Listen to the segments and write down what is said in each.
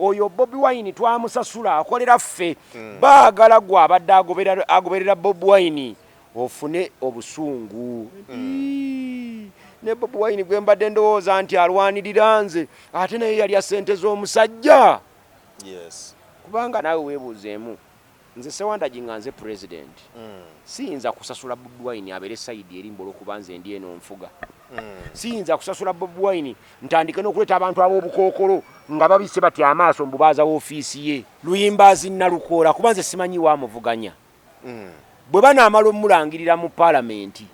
Oyo Bobi Wine twamusasula, akolera ffe. Baagala gwe abadde agoberera Bobi Wine ofune obusungu. Ne Bobi Wine gwe mbadde ndowooza nti alwanirira nze, ate naye yalya ssente z'omusajja. Kubanga naawe weebuuzeemu, nze Sewandagi nga nze president, siyinza kusasula Bobi Wine abeere side eri mbu olwokuba nze ndi eno nfuga. Siyinza kusasula Bobi Wine ntandike n'okuleeta abantu ab'obukookolo nga babisse batya amaaso mbu baaza woofiisi ye. Luyimbaazi Nalukoola, kuba nze simanyi wamuvuganya. Bwe banaamala omulangirira mu paalamenti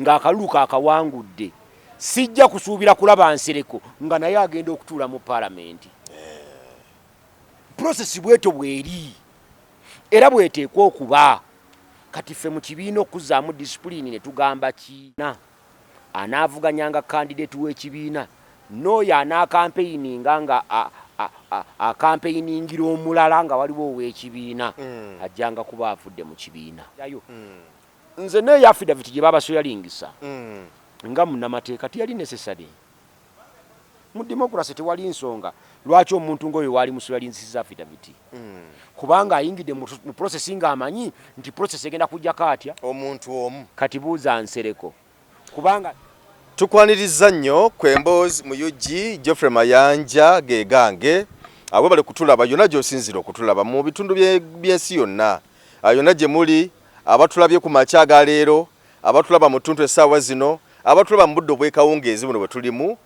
ng'akalulu kaakawangudde, sijja kusuubira kulaba Nsereko nga naye agenda okutuula mu paalamenti. Process bwetyo bweri era bweteekwa okuba. Kati ffe mu kibiina okuzzaamu disipulini ne tugamba ki? Anaavuganyanga candidate w'ekibiina n'oyo anaakampeininga nga akampeiningira omulala nga waliwo ow'ekibiina, ajjanga kuba avudde mu kibiina. Nze neeyo affidavit gye babasoyalingisa nga munnamateeka teyali necessary. Mu democracy tewali nsonga lwaki omuntu ng'oyo waali musoyalingisiza affidavit, kubanga ayingidde mu process ng'amanyi nti process egenda kujjako atya omuntu omu. Kati buuza Nsereko, kubanga Tukwaniriza nnyo ku Emboozi mu UG. Geoffrey Mayanja ge gange. Webale kutulaba yonna gy'osinziira okutulaba mu bitundu by'ensi yonna, yonna gye muli, abatulabye ku makya aga leero, abatulaba mu ttuntu essaawa zino, abatulaba mu budde obw'ekawungeezi buno bwe tulimu,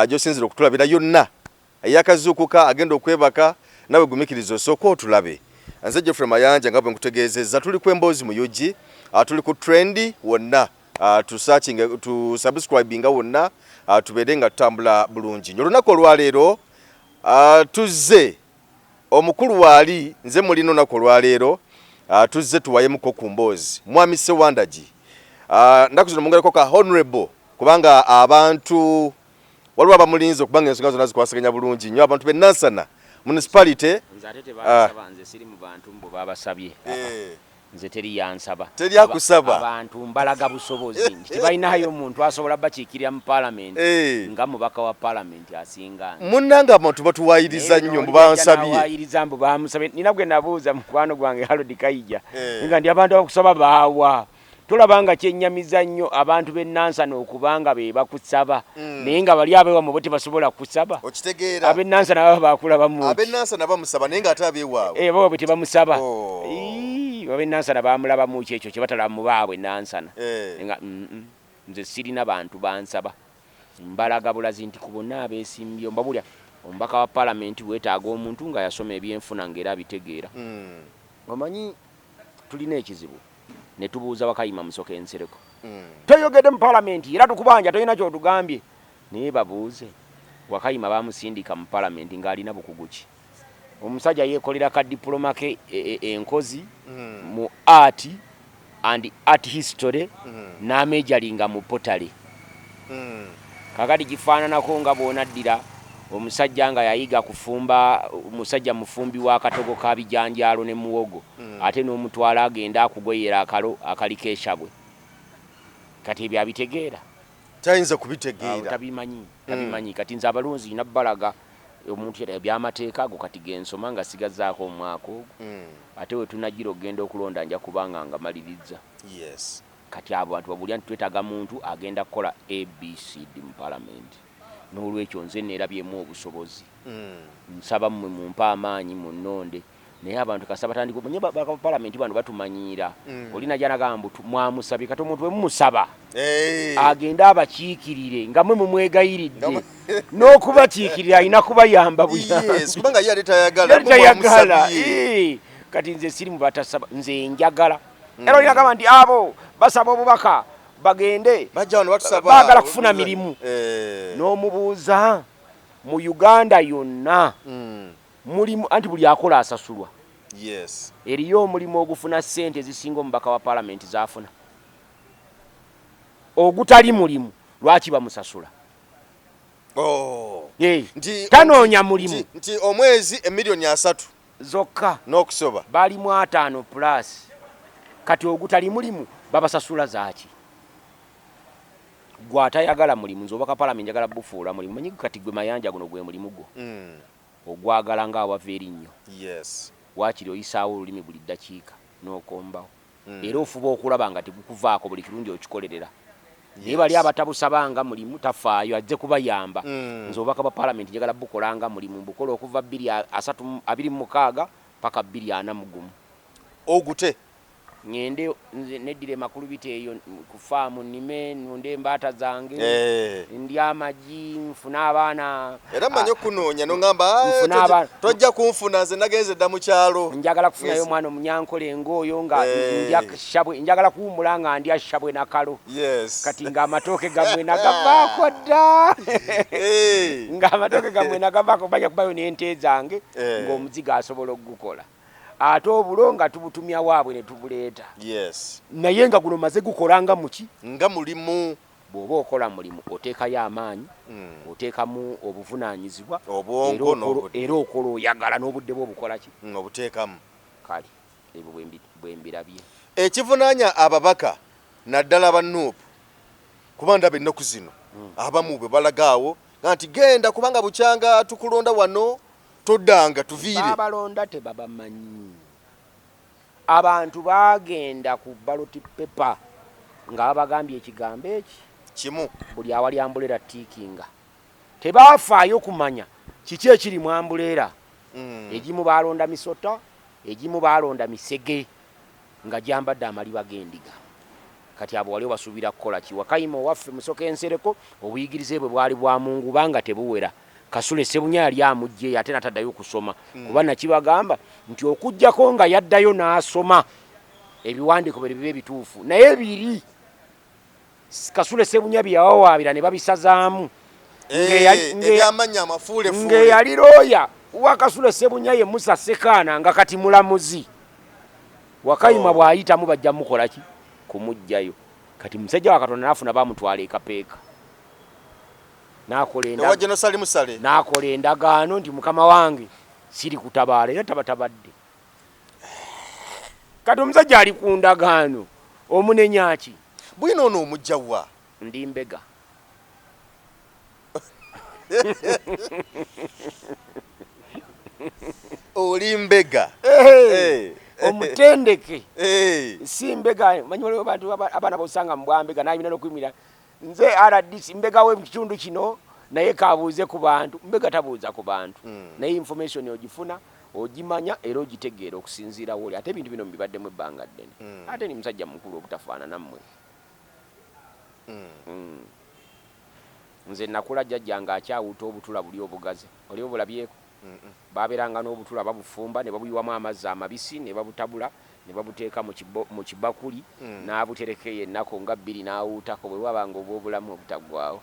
gy'osinziira okutulabira yonna. Eyakazuukuka agenda okwebaka, nawe gumikiriza osooke otulabe. Nze Geoffrey Mayanja nga bwe nkutegeezezza, tuli ku Emboozi mu UG, tuli ku Trend wonna, tu searching, tu subscribinga wonna, tubeere nga tutambula bulungi nnyo. Olunaku olwaleero tuzze omukulu waali nze mulina olunaku olwaleero, tuzze tuwayemuko ku mboozi Mwami Sewandagi. Nnaku zino mungereko ka honorable, kubanga abantu waliwo abamulinze okubanga ensonga zonna zikwasaganya bulungi nnyo abantu b'e Nansana municipality. Nze ate tebansaba, nze siri mu bantu mbu babasabye. Nze teri yansaba. Teri akusaba. Abantu mbalaga busobozi nti tebalinayo omuntu asobola bakiikirira mu paalamenti nga mubaka wa paalamenti asinga nze. Munnange abantu batuwaayiriza nnyo mbu bansabye. Waayiriza mbu bamusabye. Nina gwe nabuuza, mukwano gwange Harold Kaija, nga ndi abantu abakusaba baawa? Tolaba nga kyennyamiza nnyo abantu b'e Nansana okubanga be bakusaba, naye nga bali abeewammwe bo tebasobola kusaba? Okitegeera. Ab'e Nansana baba bakulabamu ki? Ab'e Nansana bamusaba naye ng'ate abeewaabwe. Eh, baabwe tebamusaba. Ii, ab'e Nansana bamulabamu ki ekyo kye batalaba mu baabwe Nansana? Nga nze sirina bantu bansaba. Mbalaga bulazi nti ku bonna abeesimbyewo, mbabuulira, omubaka wa palamenti weetaaga omuntu nga yasoma ebyenfuna ng'era abitegeera. Omanyi tulina ekizibu ne tubuuza Wakayima Musoke Nsereko. Toyogedde mu palamenti era tukubanja, tolina ky'otugambye. Naye babuuze, Wakayima baamusindika mu palamenti ng'alina bukugu ki? Omusajja yeekolera ka diploma ke enkozi mu art and art history, n'amejalinga mu pottery. Kakati kifaananako nga bw'onaddira omusajja nga yayiga kufumba, musajja mufumbi wa katogo ka bijanjaalo ne muwogo, ate n'omutwala agende akugoyera akalo akaliko eshabwe. Kati ebyo abitegeera? Tayinza kubitegeera. Tabimanyi, tabimanyi. Kati nze abalonzi nina balaga omuntu yena ebyamateeka ago kati gensoma nga sigazaako omwaka ogwo. Ate we tunagira okugenda okulonda nja kuba nga ngamalirizza. Kati abo bantu babuulira nti twetaaga muntu agenda kukola ABCD mu palamenti. N'olwekyo nze neerabyemu obusobozi. Nsaba mmwe mumpe amaanyi munnonde. Naye abantu kasita batandika omanyi ba palamenti bano batumanyiira. Oli najja nagamba mbu mwamusabye, kati omuntu bwe mumusaba agende abakiikirire nga mwe mumwegayiridde, n'okubakiikirira alina kubayamba buyambi. Kubanga ye yali tayagala, Yali tayagala. Kati nze siri mu batasaba, nze njagala. Era oli nagamba nti abo basaba obubaka bagende, Bajja wano batusaba. Baagala kufuna mirimu. N'omubuuza mu Uganda yonna mulimu anti buli akola asasulwa. Eriyo omulimu ogufuna ssente ezisinga omubaka wa palamenti z'afuna? Ogutali mulimu lwaki bamusasula? Tanoonya mulimu. Nti omwezi emiliyoni 30 zokka n'okusoba balimu 50 plus. Kati ogutali mulimu babasasula zaaki? Gwe atayagala mulimu, nze obubaka palamenti njagala bufuula mulimu. Manyi kati gwe Mayanja guno gwe mulimu gwo. Ogwagala nga awava erinnyo. Yes. Waakiri oyisaawo olulimi buli ddakiika n'okombawo. Era ofuba okulaba nga tegukuvaako, buli kirungi okikolerera. Naye bali abatabusaba nga mulimu, tafaayo, ajje kubayamba. Nze obubaka bwa Palamenti njagala bukola nga mulimu, mbukola okuva 2036 paka 2041. Ogute. Ŋŋende nze neddira emakulubita eyo ku faamu nnime, nnunde embaata zange, ndye amagi, nfune abaana. Era mmanyi okukunoonya n'oŋŋamba, "Tojja kunfuna, nze nagenze dda mu kyalo." Njagala kufunayo omwana omunyankole ng'oyo nga ndya shabwe, njagala kuwummula nga ndya shabwe na kalo. Kati ng'amatooke gammwe nagavaako dda. Ng'amatooke gammwe nagavaako, bajja kubayo n'ente zange, ng'omuzigo asobola okugukola. Ate obulo nga tubutumya waabwe ne tubuleeta. Naye nga guno maze gukola nga muki? Nga mulimu. Bw'oba okola mulimu oteekayo amaanyi, oteekamu obuvunaanyizibwa, Obwongo n'obudde. Era okola oyagala n'obudde bwo obukola ki? Obuteekamu. Kale ebyo bwe mbirabye. Ekivunaanya ababaka naddala aba Nup, kuba ndaba ennaku zino abamu bwe balaga awo nga nti genda kubanga bukyanga tukulonda wano toddanga tuviire. Babalonda tebabamanyi. Abantu baagenda ku ballot paper nga babagambye ekigambo eki kimu, buli awali ambuleera tiikinga. Tebaafaayo kumanya kiki ekiri mu ambuleera. Egimu baalonda misota, egimu baalonda misege nga gyambadde amaliba g'endiga. Kati abo wali obasuubira kukola ki? Wakayima owaffe Musoke Nsereko obuyigirize bwe bwali bwa munguba nga tebuwera. Kasule Ssebunya yali amuggyeeyo ate n'ataddayo kusoma. Kuba nakibagamba nti okuggyako nga yaddayo n'asoma ebiwandiiko bye biba ebituufu, naye biri Kasule Ssebunya bye yawawaabira ne babisazaamu. Eby'amannya amafuulefuule. Ng'eyali looya wa Kasule Ssebunya ye Musa Ssekaana nga kati mulamuzi. Wakayima bw'ayitamu bajja mukola ki? Kumuggyayo. Kati musajja wa Katonda n'afuna bamutwala e Kapeeka. N'akola endagaano nti mukama wange siri kutabaala, era tabatabadde. Kati omusajja ali ku ndagaano omunenya ki? Bwino ono omujja wa? Ndi mbega. Oli mbega. Omutendeke. Si mbega, manyi waliwo abantu abaana b'osanga mu bwambega n'ayimira n'okuyimira nze RDC mbega we mu kitundu kino, naye kabuuze ku bantu. Mbega tabuuza ku bantu. Naye information ogifuna, ogimanya era ogitegeera okusinziira w'oli. Ate ebintu bino mbibaddemu ebbanga ddene. Ate ni musajja mukulu obutafaanana mmwe. Nze nakula jjajjange akyawuuta obutula buli obugazi. Oli obulabyeko? Baabeeranga n'obutula babufumba ne babuyiwamu amazzi amabisi ne babutabula ne babuteeka mu kibakuli n'abutereka eyo ennaku nga bbiri n'awuutako bwe bwabanga obw'obulamu obutaggwaawo.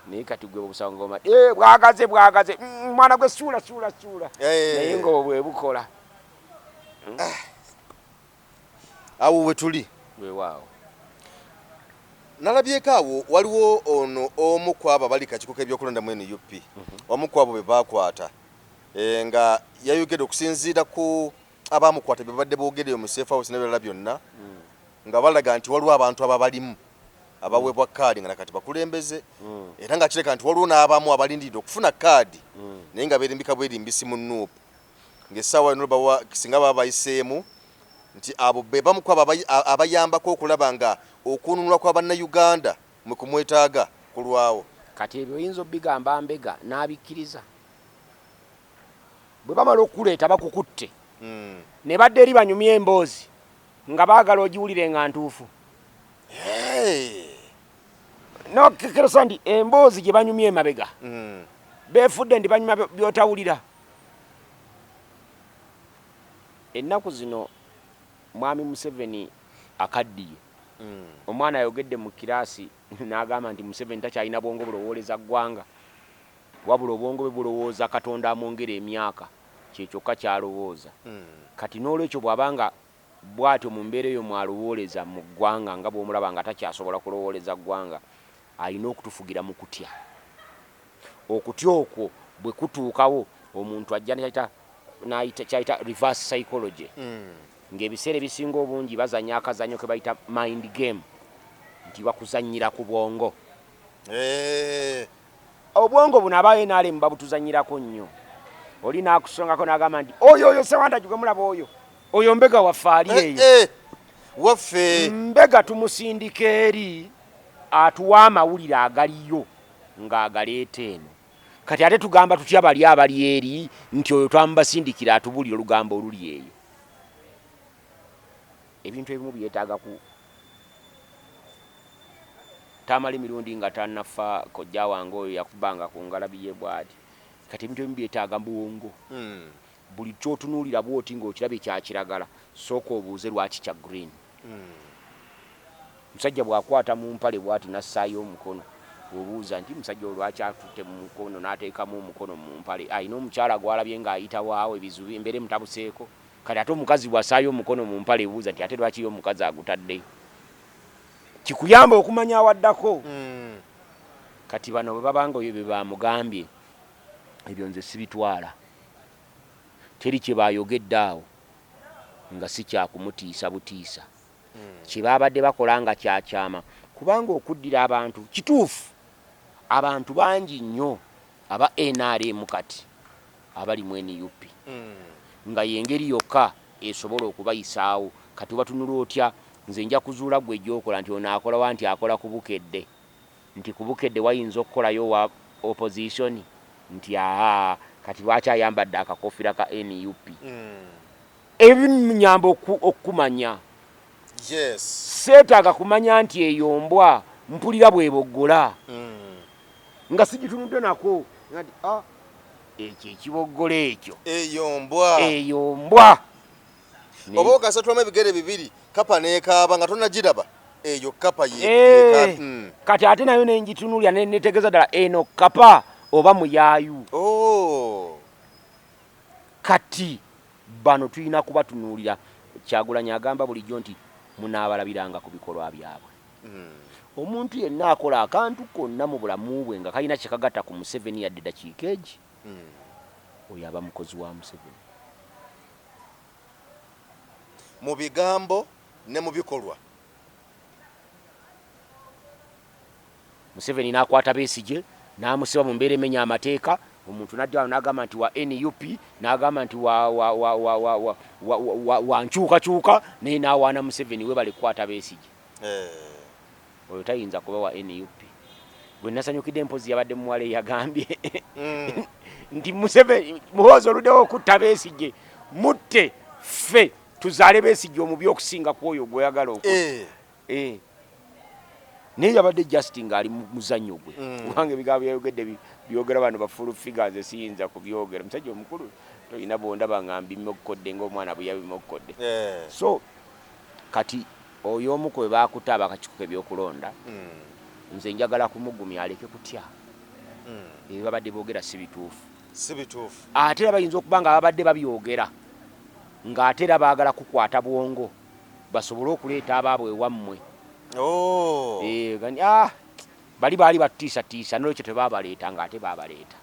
Naye kati gwe obusanga ng'oma, bwagaze bwagaze, mwana gwe suula suula suula. Naye ng'obwo bwe bukola. Awo we tuli. Weewaawo. Nalabyeko awo waliwo ono omu ku abo abali kakiiko k'ebyokulonda mu NUP, omu ku abo be baakwata, nga yayogedde okusinziira ku abaamukwata bye babadde boogedde mu safe house n'ebirala byonna, nga balaga nti waliwo abantu ababalimu abaweebwa kaadi nga nakati bakulembeze, era nga kireka nti waliwo n'abamu abalindiridde okufuna kaadi naye nga beerimbika bwerimbisi mu NUP, ng'essaawa yonna bawa singa baba bayiseemu nti abo be bamu ku abo abayambako okulaba nga okununulwa kwa Bannayuganda mwe kumwetaaga kulwawo. Kati ebyo oyinza obigamba mbega n'abikkiriza? Bwe bamala okukuleeta bakukutte ne badda eri banyumye emboozi nga baagala ogiwulire nga ntuufu. N'okkekeresa nti emboozi gye banyumye emabega beefudde nti banyumya by'otawulira. Ennaku zino Mwami Museveni akaddiye. Omwana ayogedde mu kiraasi n'agamba nti Museveni takyalina bwongo bulowooleza ggwanga, wabula obwongo bwe bulowooza Katonda amwongere emyaka, kye kyokka ky'alowooza. Kati n'olwekyo bw'aba nga bw'atyo mu mbeera eyo mw'alowooleza mu ggwanga nga bw'omulaba nga takyasobola kulowooleza ggwanga, alina okutufugira mu kutya. Okutya okwo bwe kutuukawo omuntu ajja n'ayita ky'ayita reverse psychology, ng'ebiseera ebisinga obungi bazannya akazannyo ke bayita mind game, nti bakuzannyira ku bwongo. Obwongo buno aba NRM babutuzannyirako nnyo. Oli n'akusongako n'agamba nti oyo oyo Sewandagi gwe mulaba oyo oyo mbega waffe ali eyo. Waffe. Mbega tumusindika eri atuwa amawulire agaliyo ng'agaleeta eno. Kati ate tugamba tutya bali abali eri nti oyo twamubasindikira atubuulire olugambo oluli eyo? Ebintu ebimu byetaaga ku Tamale Mirundi nga tannafa, kojja wange oyo yakubanga ku ngalabi ye bw'ati. Kati ebintu ebimu byetaaga bwongo. Buli ky'otunuulira bw'oti ng'okirabye kya kiragala, sooka obuuze lwaki kya green. Omusajja bw'akwata mu mpale bw'ati n'assaayo omukono, obuuza nti musajja oyo lwaki atutte mu mukono n'ateekamu omukono mu mpale? Alina omukyala gw'alabye ng'ayitawo awo ebizibu embeera emutabuseeko. Kati ate omukazi bw'assaayo omukono mu mpale buuza nti ate lwaki ye omukazi agutaddeyo? Kikuyamba okumanya awaddako. Kati bano bwe baba nga oyo bye bamugambye ebyo nze sibitwala. Teri kye bayogedde awo nga si kya kumutiisa butiisa. Kye babadde bakola nga kya kyama kubanga okuddira abantu kituufu abantu bangi nnyo aba nrm kati abali mu nup nga y'engeri yokka esobola okubayisaawo. Kati obatunula otya? Nze nja kuzuula ggwe gy'okola nti ono akola wa nti akola ku Bukedde nti ku Bukedde wayinza okukolayo owa opposition nti ahaa kati lwaki ayambadde akakofiira ka nup? Ebyo binyamba okukumanya. Yes. Seetaaga kumanya nti eyo mbwa mpulira bweboggola nga sigitunudde nako nti ah, ekyo ekiboggola ekyo eyo mbwa, eyo mbwa. Oba okasatulamu ebigere bibiri kapa nekaaba nga tonagiraba eyo kapa ye. Kati ate nayo nengitunulira netegeeza ddala eno kapa oba muyaayu. Oh. Kati bano tulina kubatunuulira. Kyagulanyi agamba bulijjo nti munaabalabiranga ku bikolwa byabwe. Omuntu yenna akola akantu konna mu bulamu bwe nga kalina kye kagatta ku Museveni yadde dakiika egi, oyo aba mukozi wa Museveni. Mu bigambo ne mu bikolwa. Museveni n'akwata Besigye n'amusiba mu mbeera emenya amateeka, omuntu n'ajja wano n'agamba nti wa nup, n'agamba nti wa nkyukakyuka, naye n'awaana Museveni weebale kukwata Besigye. Oyo tayinza kuba wa nup. Gwe nasanyukidde mpozzi yabadde muwala eyagambye nti Museveni, Muhoozi oluddewo okutta Besigye, mutte ffe tuzaale Besigye omubi okusinga ku oyo gw'oyagala okutta. Naye yabadde just ng'ali mu muzannyo gwe, kubanga ebigambo byayogedde byogera bano ba full figure, nze siyinza kubyogera. Omusajja omukulu tolina bw'ondaba nga mbimokkodde ng'omwana bwe yabimokkodde. So kati oyo omu ku be baakutte abakakiiko k'ebyokulonda, nze njagala kumugumya aleke kutya. Ebyo babadde boogera si bituufu. Si bituufu. Ate era bayinza okuba nga babadde babyogera ng'ate era baagala kukwata bwongo basobole okuleeta abaabwe ewammwe. Oh. Bali baali batutiisatiisa n'olwekyo tebaabaleeta ng'ate baabaleeta.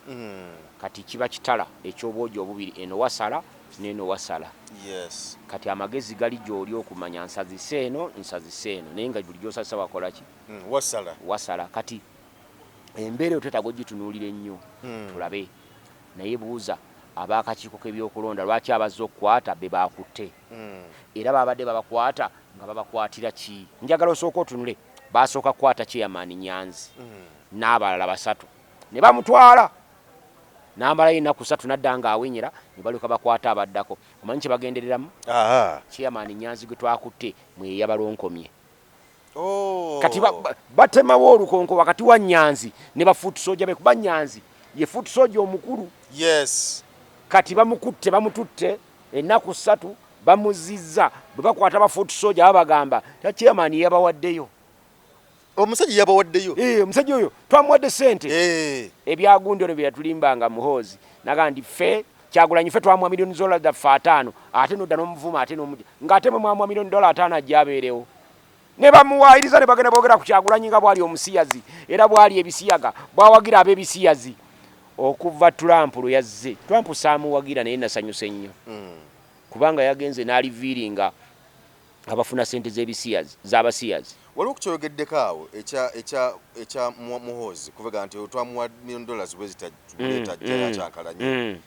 Kati kiba kitala eky'obwogi obubiri, eno wasala n'eno wasala. Yes. Kati amagezi gali gy'oli okumanya nsazise eno, nsazise eno, naye nga buli gy'osazisa wakola ki? Wasala. Wasala. Kati embeera eyo twetaaga ogitunuulira ennyo tulabe. Naye buuza ab'akakiiko k'ebyokulonda lwaki abazze okukwata be baakutte? Era baabadde babakwata nga babakwatira ki? Njagala osooke otunule, baasooka kukwata Chairman Nyanzi n'abalala basatu ne bamutwala n'amalayo ennaku ssatu n'adda ng'awenyera ne balyoka bakwata abaddako. Omanyi kye bagendereramu? Chairman Nyanzi gwe twakutte mwe ye yabalonkomye. Oh. Kati batemawo olukonko wakati wa Nyanzi ne ba foot soldier be, kuba Nyanzi ye foot soldier omukulu. Yes. Kati bamukutte, bamututte ennaku ssatu bamuzizza. Bwe bakwata ba foot soldier babagamba ta chairman yabawaddeyo. Omusajja yabawaddeyo. Omusajja oyo twamuwadde ssente. Ebyagundi ono bye yatulimbanga Muhoozi naga nti ffe Kyagulanyi ffe twamuwa million dollars zaffe 5 ate nodda n'omuvuma ate n'omujja ng'ate mwe mwamuwa million dollar 5 ajja abeerewo. Ne bamuwaayiriza ne bagenda boogera ku Kyagulanyi nga bw'ali omusiyazi era bw'ali ebisiyaga bw'awagira ab'ebisiyazi. Okuva Trump lwe yazze, Trump saamuwagira naye nasanyuse nnyo kubanga yagenze n'aliviiringa abafuna ssente z'ebisiyazi z'abasiyazi. Waliwo ku kyoyogeddeko awo ekya Muhoozi kuvuga nti twamuwa million dollars bwe zitatajja yakyankalanye.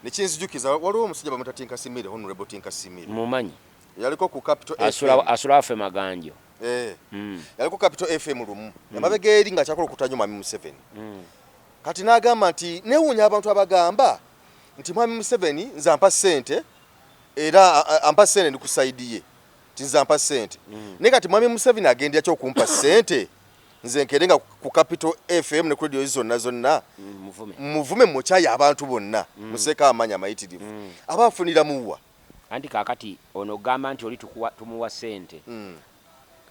Nekinzijukiza waliwo omusajja bamuyita Tinkasimire, Honorable Tinkasimire. Mumanyi. Yaliko ku Capital FM. Asula waffe Maganjo. Yaliko Capital FM lumu emabega eri nga kyakola okutanyo Mwami Museveni. Kati n'agamba nti neewuunya abantu abagamba nti Mwami Museveni nze ampa ssente, era ampa ssente ndi ku side ye, nti nze ampa ssente. Naye kati Mwami Museveni agendera ki okumpa ssente nze nkere nga ku Capital FM ne ku radio zonna zonna muvume. Muvume, mukyaye abantu bonna, museeko amaanyi amayitirivu, aba afunira muwa? Anti kaakati ono ogamba nti oli tumuwa ssente,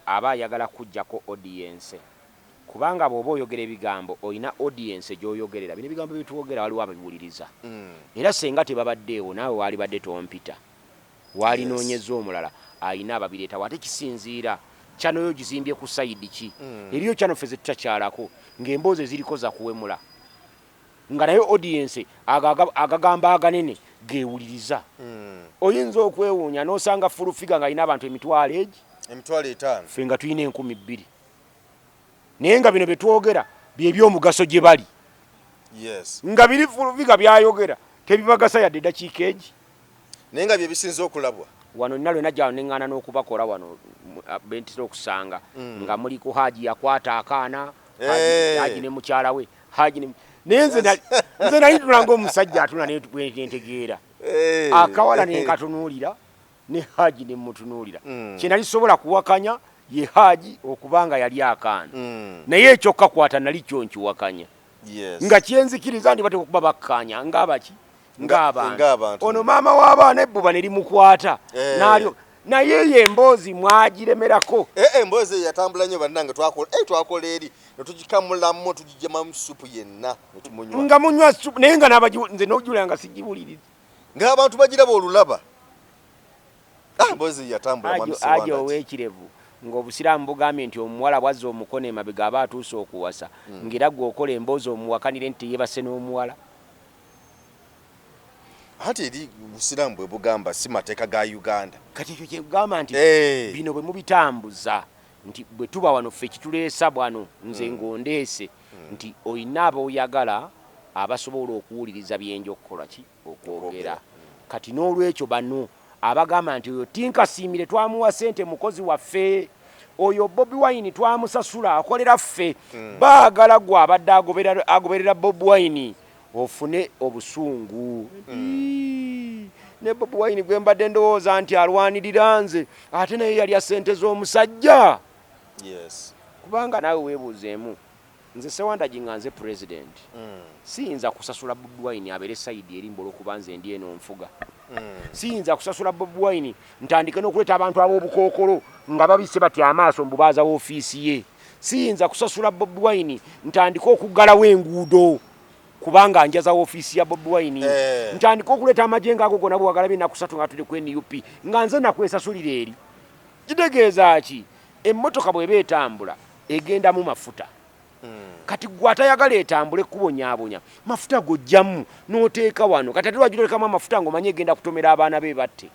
aba ayagala kuggyako audience, kubanga bw'oba oyogera ebigambo olina audience gy'oyogerera. Bino ebigambo byetwogera waliwo ababiwuliriza, era senga tebabaddeewo naawe waalibadde tompita, waalinoonyeza omulala ayina ababireetawo. Ate kisinziira channel yo gizimbye ku side ki. Eriyo channel ffe zetutakyalako ng'emboozi eziriko za kuwemula, nga naye audience agagamba aganene gewuliriza. Oyinza okwewuunya n'osanga Full Figure ng'alina abantu emitwalo egi 50,000. Ffe nga tulina 2000, naye nga bino byetwogera byebyomugaso gye bali, nga biri Full Figure byayogera tebibagasa yadde eddakiika egi. Naye nga bye bisinze okulabwa. Wano nina lwe najja wano neŋŋaana n'okubakola wano bentera okusanga nga muli ku Haji yakwata akaana, Haji ne mukyala we, Haji ne naye nze nali ntula ng'omusajja atula nentegeera akawala nenkatunuulira ne Haji ne mutunuulira. Kye nali sobola kuwakanya ye Haji okubanga yali akaana, naye ekyokkakwata nali kyo nkiwakanya, nga kyenzikiriza nti bateeka okuba bakkaanya ng'abaki ng'abantu. Ng'abantu. Ono maama w'abaana ebbuba ne limukwata n'alyo, naye eyo emboozi mwagiremerako. Emboozi eyo yatambula nnyo bannange, twakola eri ne tugikamulamu, tugijjamamu supu yenna ne tumunywa. Nga munywa supu, naye nga nze n'ojulira nga sigiwuliriza. Ng'abantu bagiraba olulaba. Emboozi eyo yatambula, Mwami Ajo Sewandagi. Ow'ekirevu ng'obusiraamu bugambye nti omuwala bwazza omukono emabega aba atuuse okuwasa, ng'era gwe okola emboozi omuwakanire nti teyeebase n'omuwala. Anti eri busiraamu bwe bugamba, si mateeka ga Uganda. Kati ekyo kyegamba nti bino bwe mubitambuza nti bwe tuba wano ffe kituleesa bwano nze ng'ondeese nti olina ab'oyagala abasobola okuwuliriza byenja okukola ki okwogera. Kati n'olwekyo bano abagamba nti oyo Tinkasiimire twamuwa ssente mukozi waffe, oyo Bobi Wine twamusasula akolera ffe, baagala gwe abadde agoberera Bobi Wine ofune obusungu. Ii, ne Bobi Wine gwe mbadde ndowooza nti alwanirira nze, ate naye yalya ssente z'omusajja. Kubanga naawe weebuuzeemu, nze Sewandagi nga nze president, siyinza kusasula Bobi Wine abeere side eri mbu olw'okuba nze ndi eno nfuga. Siyinza kusasula Bobi Wine ntandike n'okuleeta abantu ab'obukookolo nga babisse batya amaaso mbu baaza woofiisi ye. Siyinza kusasula Bobi Wine ntandike okuggalawo enguudo kubanga njaza woofiisi ya Bobi Wine. Ntandike okuleeta amagye ng'ago gonna bwe wagalabye ennaku 3 nga tuli ku NUP nga nze nakwesasulira eri. Kitegeeza ki? Emmotoka bw'eba etambula egendamu mafuta. Kati gwe atayagala etambule kubonyaabonya mafuta g'oggyamu n'oteeka wano. Kati ate lwaki toteekamu amafuta ng'omanyi egenda kutomera abaana be batte?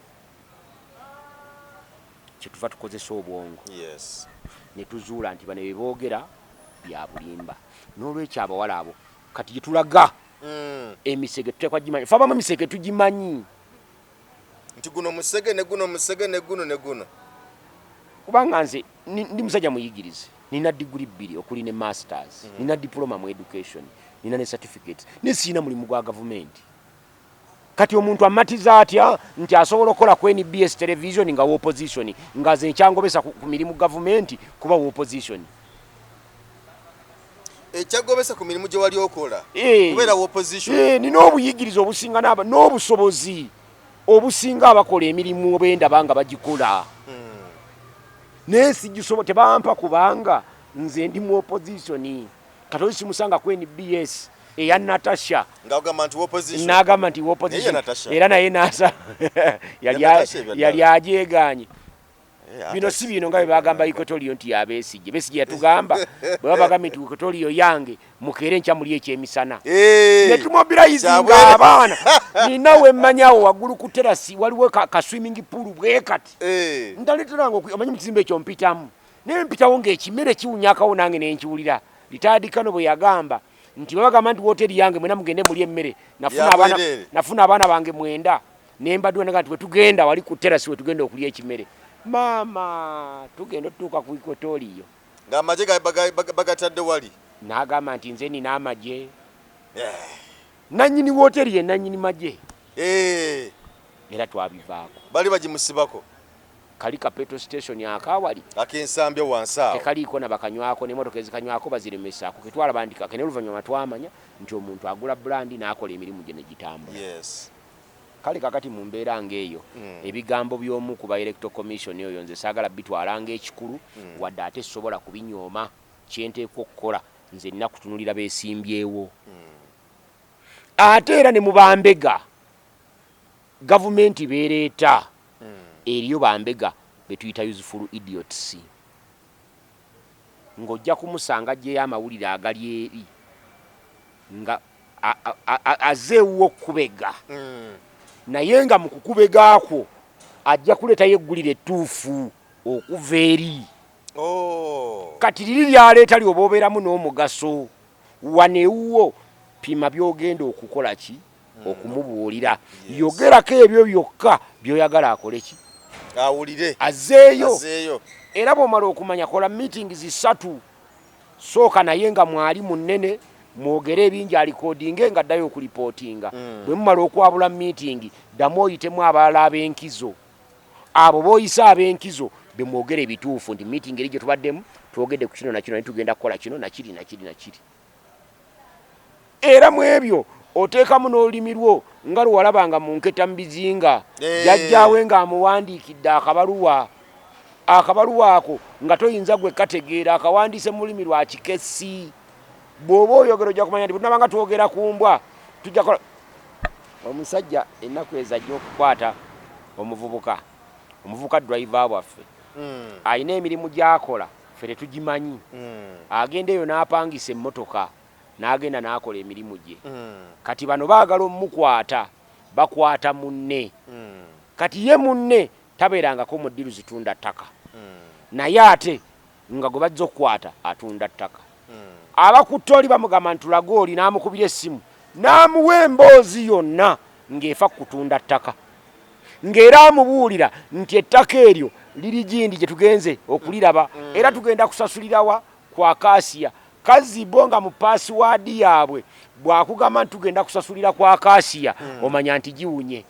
Kyetuva tukozesa obwongo. Ne tuzuula nti bano bye boogera bya bulimba. N'olwekyo abawala abo kati gye tulaga emisege tuteekwa gimanyi. Ffe abamu emisege tugimanyi. Nti guno musege ne guno musege ne guno ne guno. Kubanga nze ndi musajja muyigirize, nina diguli 2 okuli ne masters, nina diploma mu education, nina ne certificates, ne sirina mulimu gwa gavumenti. Kati omuntu amatiza atya nti asobola okukola ku NBS television nga opposition, nga nze nkyangobesa ku mirimu gavumenti kuba opposition? Ekyagobesa ku mirimu gye wali okola kubeera opposition. Nina obuyigirize obusinga n'obusobozi obusinga abakola emirimu bendaba nga bagikola. Naye sigisobola, tebampa kubanga nze ndi mu opposition. Kati oli simusanga ku NBS eya Natasha. Ng'agamba nti opposition. N'agamba nti opposition. Naye Natasha. Era naye nasa Ya Natasha ebya yali ddala. ajeegaanye. Bino si bino nga bwe bagamba Equatorial nti ya Besigye. Besigye yatugamba bwe baba bagambye nti Equatorial yange mukeere nkya muli ekyemisana. Ne tumobilizinga Kyabwe. abaana. Nina we mmanyi awo waggulu ku terasi waliwo ka swimming pool bwe kati. Ndaleeteranga omanyi mu kizimbe ekyo mpitamu. Naye mpitawo ng'ekimere kiwunyakawo nange ne nkiwulira. Retired Colonel bwe yagamba Nti babagamba nti woteri yange mwena mugende mulye emmere, nafuna abaana bange 9 nembadwa naga nti wetugenda wali ku terasi wetugenda okulya ekimere. Maama tugenda otutuuka ku Equatorial ng'amagye bagatadde wali, n'agamba nti nze nina amagye. Nannyini woteri ye nannyini magye. Era twabivaako. Bali bagimusibako. Kali ka petrol station akawali ak'ensambya wansi awo tekaliiko na bakanywako, n'emmotoka ezikanywako baziremesaako. Ketwalaba nti kake, n'oluvannyuma twamanya nti omuntu agula brand n'akola emirimu gye ne gitambula. Kale kakati mu mbeera ng'eyo, ebigambo by'omu ku ba electoral commission oyo nze saagala bitwala ng'ekikulu, wadde ate sobola kubinyooma. Kyenteekwa okukola nze nina kutunulira beesimbyewo. Ate era ne mu bambega gavumenti beereeta, eriyo bambega betuyita useful idiots, ng'ojja kumusanga ajjeyo amawulire agali eri nga azze ewuwo okukubega, naye nga mu kukubega kwo ajja kuleetayo eggulire ettuufu okuva eri. Kati liri lyaleeta lyoba obeeramu n'omugaso wano ewuwo, pima by'ogenda okukola ki okumubuulira. Yogerako ebyo byokka by'oyagala akole ki, awulire, azzeeyo. Era bw'omala okumanya, kola meetings 3. Sooka naye nga mwali munene, mwogere ebingi, alikodinge nga ddayo okulipootinga. Bwe mumala okwabula meeting, ddamu oyitemu abalala ab'enkizo. Abo b'oyise ab'enkizo be mwogere ebituufu nti meeting eri gye tubaddemu twogedde ku kino na kino, naye tugenda kukola kino nakiri nakiri nakiri. Era mu ebyo oteekamu n'olulimi lwo nga lwewalabanga mu nketa mu bizinga, jjajjaawe ng'amuwandiikidde akabaluwa. Akabaluwa ako nga toyinza gwe kategeera, akawandiise mu lulimi lwa kikessi. Bw'oba oyogera ojja kumanya nti bwe tunaba nga twogera ku mbwa tujja kola. Omusajja ennaku ezo ajja okukwata omuvubuka, omuvubuka driver waffe, alina emirimu gy'akola ffe tetugimanyi. Agenda eyo n'apangisa emmotoka n'agenda n'akola emirimu gye. Kati bano baagala omukwata, bakwata munne. Kati ye munne tabeerangako mu ddiru zitunda ttaka, naye ate nga gwe bajja okukwata atunda ttaka. Abakutte oli bamugamba nti tulage oli, n'amukubira essimu n'amuwa emboozi yonna ng'efa ku kutunda ttaka, ng'era amubuulira nti ettaka eryo liri gindi gye tugenze okuliraba, era tugenda kusasulirawa ku Akaasiya. Kazzi bo nga mu paasiwaadi yaabwe bw'akugamba nti tugenda kusasulira ku Akaasiya, omanya nti giwunye.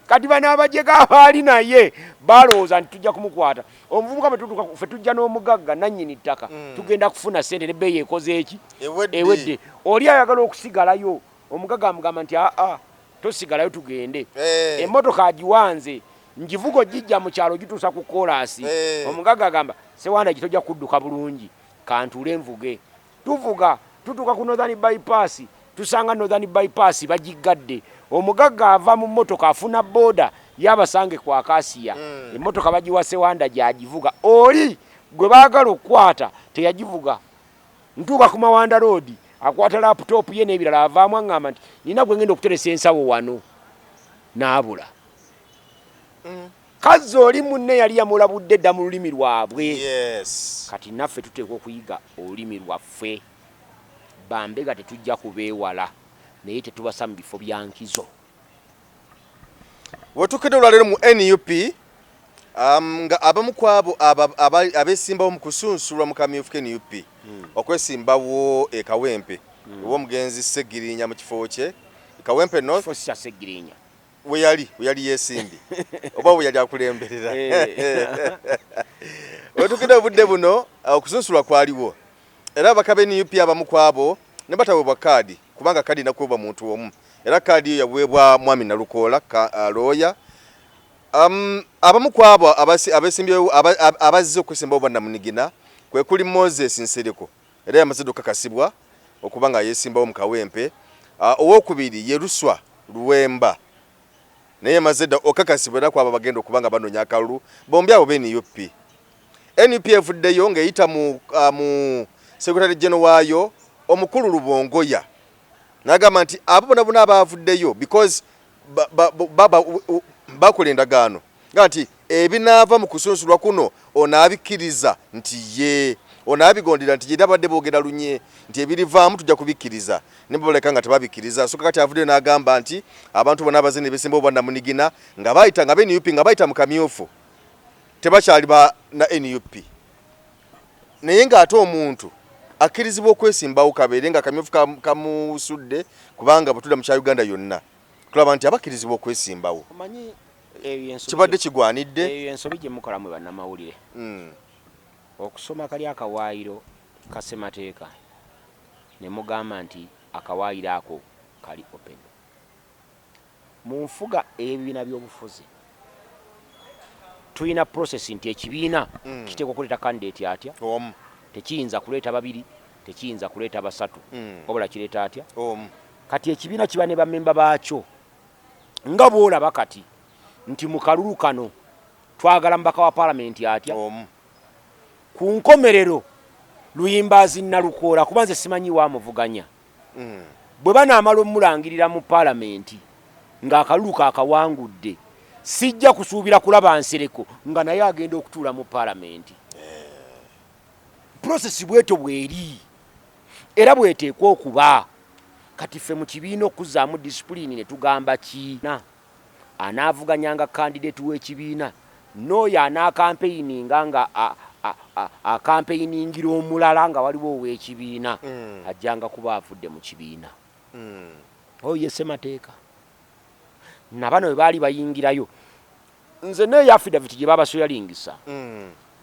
Kati bano abajega abaali naye balowooza nti tujja kumukwata omuvubuka. Bwe tutuuka ffe tujja n'omugagga nannyini ttaka, tugenda kufuna ssente n'ebbeeyi ekoze eki, ewedde. Oli ayagala okusigalayo, omugagga amugamba nti aa, tosigalayo, tugende. Emmotoka agiwanze, ngivuga ogijja mu kyalo gituusa ku koolaasi. Omugagga agamba Sewanda gitojja kudduka bulungi, kantuule nvuge. Tuvuga tutuuka ku Northern Bypass, tusanga Northern Bypass bagiggadde. Omugagga ava mu mmotoka afuna booda yabasange ku Akaasiya. Emmotoka bagiwa Sewanda gyagivuga, oli gwe baagala okukwata teyagivuga. Ntuuka ku Mawanda Road, akwata laptop ye n'ebirala, avaamu aŋŋamba nti nina gwe ngenda okuteresa ensawo wano, n'abula. Kazzi oli munne yali yamulabudde dda mu lulimi lwabwe. Kati naffe tuteekwa okuyiga olulimi lwaffe. Bambega tetujja kubeewala, naye tetubasa mu bifo bya nkizo. Wetuukidde olwaleero mu NUP, nga abamu ku abo abeesimbawo mu kusunsulwa mu kamyufu ke NUP okwesimbawo e Kawempe, ew'omugenzi Ssegirinya mu kifo kye Kawempe North. Kifo si kya Ssegirinya. We yali yeesimbye oba we yali akulemberera. Wetuukidde obudde buno, okusunsulwa kwaliwo era ababaka be NUP abamu ku abo ne bataweebwa kaadi, kubanga kaadi inakuweebwa muntu omu, era kaadi eyo yaweebwa mwami Nalukoola looya. Abamu ku abo abesimbyewo abazze okwesimbawo bwannamunigina kwe kuli Moses Nsereko, era yamaze dda okukakasibwa okuba nga yeesimbawo mu Kawempe. Owokubiri ye Luswa Luwemba, naye yamaze dda okukakasibwa era kwabo bagenda okuba nga banoonya akalulu, bombi abo be NUP. NUP evuddeyo ng'eyita mu secretary general waayo omukulu Lubongoya, n'agamba nti abo bona bona abaavuddeyo because bakola endagaano nga nti ebinaava mu kusunsulwa kuno onaabikkiriza nti ye. Ono abigondera nti gyera badde boogera lunye nti ebirivaamu tujja kubikkiriza, ne babaleka nga tebabikkiriza. So kakati avuddeyo n'agamba nti abantu bonna abaze ne besimbawo bwannamunigina nga bayita nga NUP nga bayita mu kamyufu tebakyali ba na NUP, naye ng'ate omuntu akkirizibwa okwesimbawo kabeere nga kamyufu kamusudde, kubanga bwe tudda mu kya Uganda yonna tulaba nti abakkirizibwa okwesimbawo. Kibadde kigwanidde. Eyo ensobi gye mukola mwe bannamawulire. Okusoma kali akawaayiro ka ssemateeka ne mugamba nti akawaayiro ako kali open. Mu nfuga ey'ebibiina by'obufuzi tulina process nti ekibiina kiteekwa okuleeta candidate atya? Omu. Tekiyinza kuleeta babiri, tekiyinza kuleeta basatu, wabula kireeta atya? Omu. Kati ekibiina kiba ne bammemba baakyo, nga bw'olaba kati nti mu kalulu kano twagala mubaka wa paalamenti atya? Omu. Ku nkomerero Luyimbaazi Nalukoola, kuba nze simanyi waamuvuganya, bwe banaamala omulangirira mu paalamenti ng'akalulu kaakawangudde, sijja kusuubira kulaba Nsereko nga naye agenda okutuula mu paalamenti. Process bwetyo bweri era bweteekwa okuba. Kati ffe mu kibiina okuzzaamu disipulini ne tugamba ki? Anaavuganyanga candidate w'ekibiina n'oyo anaakampeininga nga akampeiningira omulala nga waliwo ow'ekibiina, ajjanga kuba avudde mu kibiina. Oyo ye ssemateeka. Na bano bwe baali bayingirayo, nze neeyo affidavit gye baabaswearingisa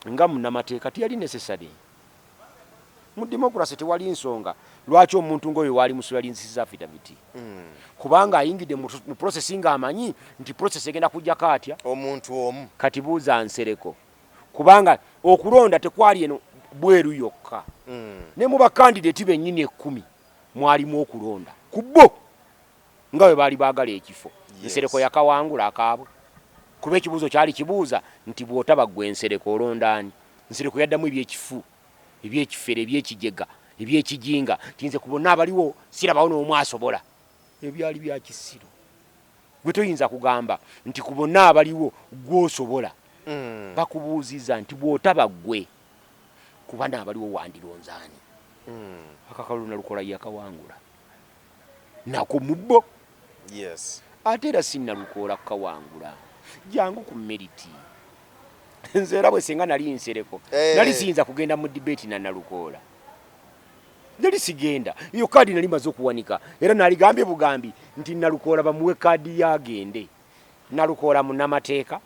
nga munnamateeka teyali necessary. Mu democracy tewali nsonga lwaki omuntu ng'oyo waali muswearingisiza affidavit, kubanga ayingidde mu process ng'amanyi nti process egenda kujjako atya? Omuntu omu. Kati buuza Nsereko, kubanga okulonda tekwali eno bweru yokka, ne mu bakandidate bennyini 10 mwalimu okulonda ku bo nga bwe baali baagala ekifo. Nsereko yakawangula akaabwe, kuba ekibuuzo kyali kibuuza nti bw'otaba ggwe Nsereko olonda ani? Nsereko yaddamu ebyekifu, ebyekifere, ebyekijega, ebyekijinga nti nze ku bonna abaliwo sirabawo n'omu asobola. Ebyali bya kisiru. Gwe toyinza kugamba nti ku bonna abaliwo ggwe osobola. Bakubuuzizza nti bw'otaba ggwe ku bano abaliwo wandironze ani? Akakalulu Nalukoola yakawangula nako mu bo. Ate era si Nalukoola kukawangula, jangu ku merit. Nze era bwe singa nali Nsereko, nali siyinza kugenda mu debate na Nalukoola. Nali sigenda. Eyo kaadi nali maze okuwanika, era naligambye bugambi nti Nalukoola bamuwe kaadi ye agende. Nalukoola munnamateeka,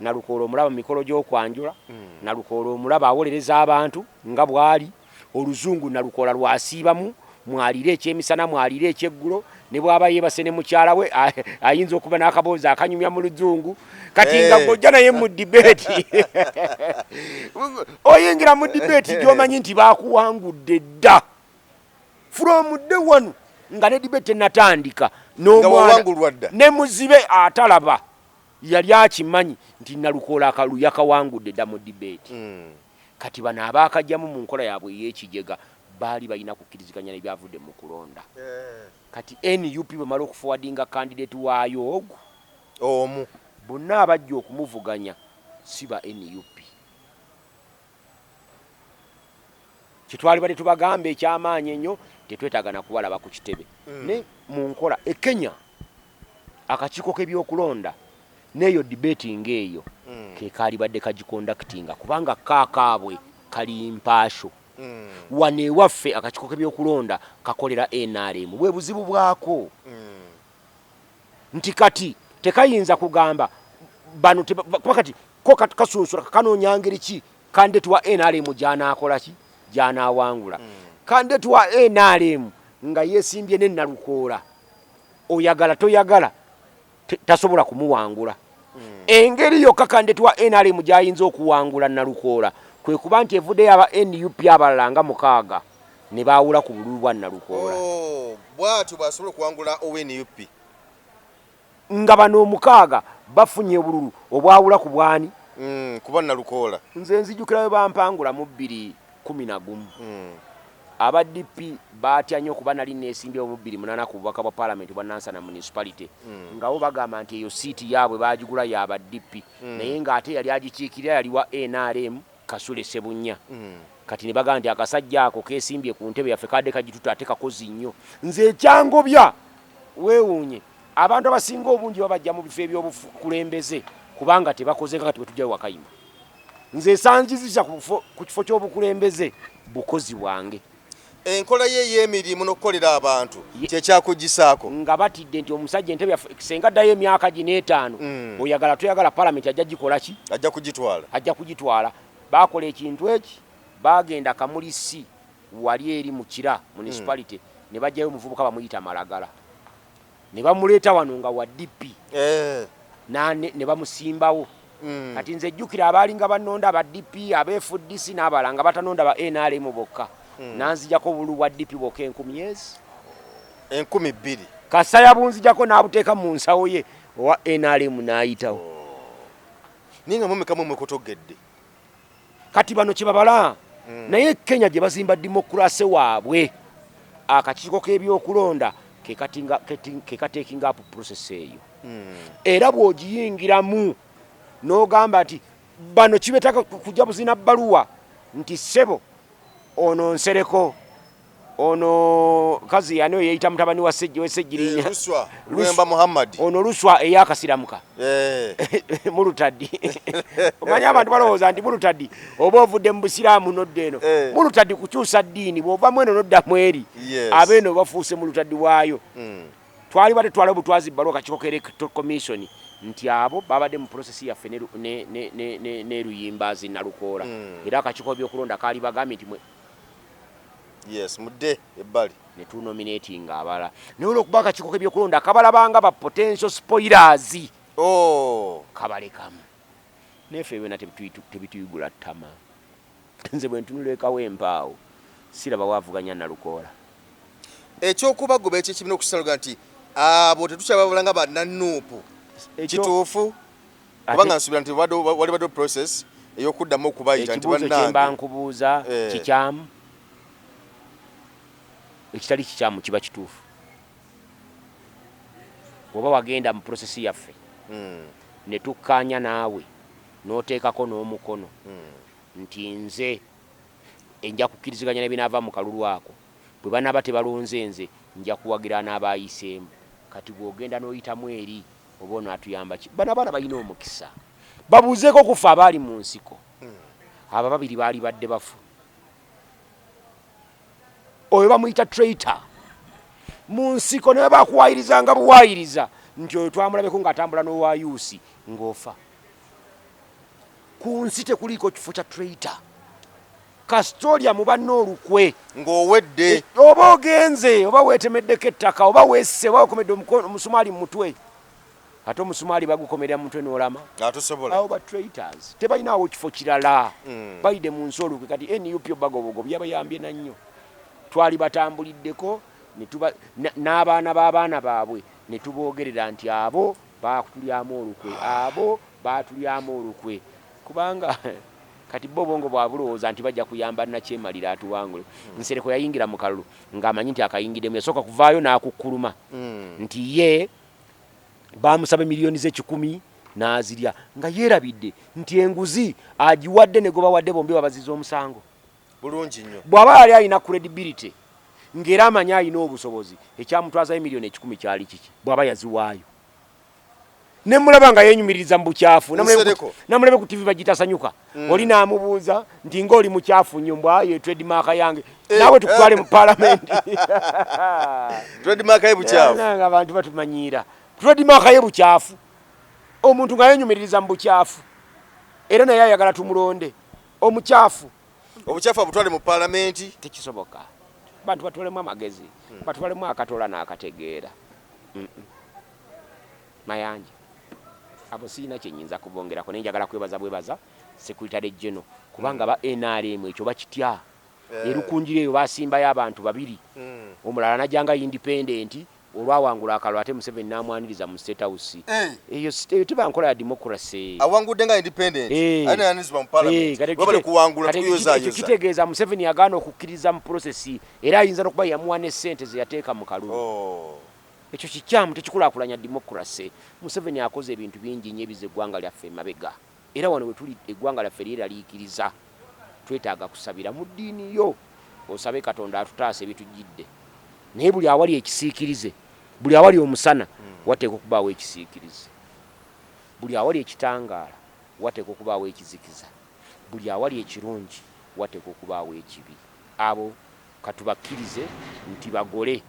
Nalukoola omulaba mu mikolo gy'okwanjula, Nalukoola omulaba awolereza abantu nga bw'ali. Oluzungu Nalukoola lwasiibamu, mwaliira ekyemisana, mwaliira ekyeggulo, ne bw'aba yeebase ne mukyala we ayinza okuba n'akaboozi akanyumya mu luzungu. Kati nga gw'ojja naye mu debate, oyingira mu debate gy'omanyi nti baakuwangudde dda from day one, nga ne debate tennatandika, n'omwana ne muzibe atalaba yali akimanyi nti Nalukoola akalulu yakawangudde dda mu debate. Kati bano abaakajjamu mu nkola yaabwe ey'ekijega baali balina kukkiriziganya n'ebyavudde mu kulonda. Kati NUP bwemala okuforwardinga candidate waayo ogwo omu, bonna abajja okumuvuganya si ba NUP. Kyetwali badde tubagamba ekyamaanyi ennyo, tetwetaaga na kubalaba ku kitebe. Ne mu nkola e Kenya akakiiko k'ebyokulonda n'eyo debate ng'eyo ke kaalibadde kagiconductinga, kubanga kaakaabwe kali mpaasho. Wano ewaffe akakiiko k'ebyokulonda kakolera NRM, bwe buzibu bwako nti kati tekayinza kugamba bano, kuba kati ko kasunsula kanoonya ngeri ki candidate wa NRM gy'anaakola ki, gy'anaawangula. Candidate wa NRM nga yeesimbye ne Nalukoola, oyagala toyagala tasobola kumuwangula. Engeri yokka candidate wa NRM gy'ayinza okuwangula Nalukoola kwe kuba nti evuddeyo aba NUP abalala nga 6 ne baawula ku bululu bwa Nalukoola. Oh, bw'atyo bw'asobola okuwangula owa NUP. Nga bano 6 bafunye obululu obwawula ku bwani? Kuba Nalukoola. Nze nzijukira bwe bampangula mu 2011. Aba DP baatya nnyo kuba nali neesimbyewo mu 2008 ku bubaka bwa paalamenti bwa Nansana Municipality. Nga bo bagamba nti eyo siiti yaabwe baagigula ya ba DP. Naye ng'ate yali agikiikirira yali wa NRM Kasule Ssebunya. Kati ne bagamba nti akasajja ako kesimbye ku ntebe yaffe kadde kagituta ate kakozi nnyo. Nze ekyangobya weewuunye abantu abasinga obungi babajja mu bifo ebyobukulembeze kubanga tebakoze nga kati bwe tujjayo Wakayima. Nze esanjizisa ku kifo ky'obukulembeze bukozi bwange. Enkola ye ey'emirimu n'okukolera abantu kyekyakugisaako. Nga batidde nti omusajja entebe yaffe senga addayo emyaka gino etaano oyagala toyagala palamenti ajja gikola ki? Ajja kugitwala. Ajja kugitwala. Baakola ekintu eki baagenda Kamuli C wali eri mu Kira municipality ne baggyayo omuvubuka bamuyita Malagala ne bamuleeta wano nga wa DP ne bamusimbawo. Kati nze jjukira abaalinga bannonda aba DP, aba FDC n'abalala nga batanonda ba NRM bokka. Nanzijako obululu bwa DP bokka enkumi ezi 2000. Kasaya bunzijako n'abuteeka mu nsawo ye owa NRM n'ayitawo. Naye nga mumeka mwe mwekotogedde. Kati bano kye babala. Naye Kenya gye bazimba demokurase waabwe akakiiko k'ebyokulonda ke katekinga up process eyo. Era bw'ogiyingiramu n'ogamba nti bano kibetaka kujja buzina bbaluwa nti ssebo ono Nsereko ono kazi yani oyo yeeyita mutabani wa Ssegirinya. Luswa, Lwemba Muhammad. Ono Luswa eyakasiramuka. Mulutaddi. Omanyi abantu balowooza nti mulutaddi oba ovudde mu busiraamu n'odda eno. Mulutaddi kukyusa ddiini, bw'ova mu eno n'odda mu eri. Abeeno bafuuse mulutaddi waayo. Twali badde twala obutwazi bbaluwa kakiiko ka Electoral Commission nti abo babadde mu process yaffe ne Luyimbazi Nalukoola. Era akakiiko k'ebyokulonda kaali bagambye nti mwe Yes, mudde ebbali. Ne tunominatinga abalala. Naye olw'okuba akakiiko k'ebyokulonda kabalabanga ba potential spoilers. Kabalekamu. Naye ffe byonna tebituyigula ttama. Nze bwe ntunula ekawo empaawo siraba waavuganya Nalukoola. Ekyokubagoba ekyekibiina okusalaga nti abo tetukyababula nga bannanuupu kituufu, kubanga nsuubira nti wali badde process ey'okuddamu okubayita nti Ekibuuzo kye mba nkubuuza kikyamu, ekitali kikyamu kiba kituufu. Bw'oba wagenda mu process yaffe ne tukkaanya naawe n'oteekako n'omukono nti nze nja kukkiriziganya n'ebinaava mu kalulu ako, bwe banaaba tebalonze nze nja kuwagira anaabayiseemu. Kati bw'ogenda n'oyitamu eri oba ono atuyamba ki? Bano abaana balina omukisa, babuuzeeko kufa abaali mu nsiko. Abo babiri baali badde bafu. Oyo bamuyita traitor mu nsiko, naye bakuwayirizanga buwayiriza nti oyo twamulabeko ng'atambula n'owa yuusi ng'ofa. Ku nsi tekuliiko kifo kya traitor. Kasita mu banna olukwe ng'owedde, oba ogenze, oba weetemeddeko ettaka, oba weesse, oba wekomedde omusumaali mu mutwe, ate omusumaali bagukomerera mu mutwe n'olama. Atosobola. Abo ba traitors tebalinawo kifo kirala. Bayidde mu nsi olukwe. Kati NUP obagobogo byabayambye na nnyo, twali batambuliddeko n'abaana b'abaana baabwe ne tuboogerera nti abo baatulyamu olukwe, abo baatulyamu olukwe, kubanga kati bo obwongo bwabulowooza nti bajja kuyamba Nakyemalira atuwangule. Nsereko yayingira mu kalulu ng'amanyi nti akayingiddemu, yasooka kuvaayo n'akukkuluma nti ye bamusaba miliyoni z'ekikumi n'azirya, nga yeerabidde nti enguzi agiwadde ne gwe bombi babaziza omusango. Bulungi nnyo. Bw'aba yali alina credibility ng'era amanyi alina obusobozi, ekyamutwazayo miliyoni 100 kyali kiki bw'aba yaziwaayo? Ne mulaba nga yeenyumiririza mu bukyafu. Namulabe ku TV bagitasanyuka. Oli n'amubuuza nti ng'oli mukyafu nnyo, mbwayo trademark yange, naawe tukutwale mu palamenti. Trademark ye bukyafu. Nga abantu batumanyiira, trademark ye bukyafu. Omuntu nga yeenyumiririza mu bukyafu, era naye ayagala tumulonde omukyafu. Obukyafu abutwale mu palamenti. Tekisoboka. Bantu batwalemu amagezi, batwalemu akatola n'akategeera. Mayanja, abo sirina kyenyinza kubongerako, naye njagala kwebaza bwebaza secretary general, kubanga ba NRM ekyo bakitya. Erukunjira eyo basimbayo abantu babiri, omulala najanga independent, olwawangula akalulu ate Museveni n'amwaniriza mu State House. Eyo teba nkola ya democracy. Awangudde nga independent, ate nayanizibwa mu parliament. Webale kuwangula, tukuyozayoza. Ekyo kitegeeza Museveni yagaana okukkiriza mu process, era ayinza n'okuba yamuwa ne ssente ze yateeka mu kalulu. Ekyo kikyamu, tekikulaakulanya democracy. Museveni akoze ebintu bingi nnyo ebiza eggwanga lyaffe emabega, era wano we tuli eggwanga lyaffe lyeraliikiriza. Twetaaga kusabira mu ddiini yo, osabe Katonda atutaasa ebitujjidde. Naye buli awali ekisiikirize, buli awali omusana wateekwa okubaawo ekisiikirize, buli awali ekitangaala wateekwa okubaawo ekizikiza, buli awali ekirungi wateekwa okubaawo ekibi. Abo katubakkirize nti bagole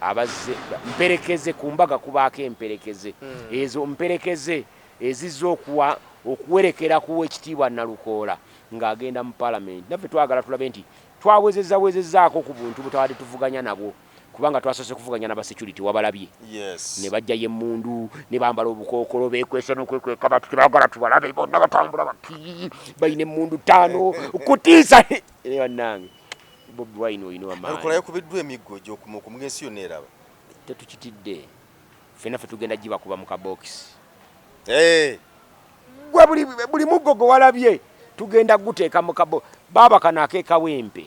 abazze mperekeze ku mbaga, kubaako emperekeze. Ezo mperekeze ezizze okuwa okuwerekera ku Wekitiibwa Nalukoola ng'agenda mu Palamenti. Naffe twagala tulabe nti twawezezawezezzaako ku buntu bwe tuvuganya nabwo, kubanga twasoose kuvuganya n'aba security, wabalabye? Yes. Ne bajjayo emmundu ne bambala obukookolo, beekwese n'okwekweka bati tebagala tubalabe, bonna batambula bati balina emmundu ttaano kutiisa. Naye bannange, Bobi Wine olina Nalukoola amaanyi. Yakubiddwa emiggo egy'okumukumu ng'ensi yonna eraba. Tetukitidde, ffenna ffe tugenda gibakuba mu kabokisi. Eh, Gwe buli muggo gwe walabye tugenda guteeka mu kabo. Baaba kano ak'ekawempe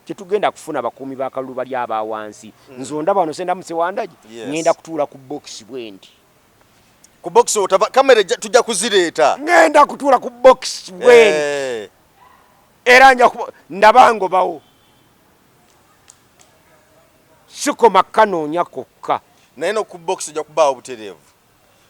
tetugenda kufuna bakuumi bakalulu bali aba wansi. Nze ondaba wano sendamu sewandagi. Yes. Ngenda kutuula ku bokisi bwe nti. Ku box otava, kamera tujja kuzireeta. Ngenda kutuula ku bokisi bwe nti. Era nja ndaba ngobawo, sikoma kanoonya kokka. Naye no ku box ojja kubaawo butereevu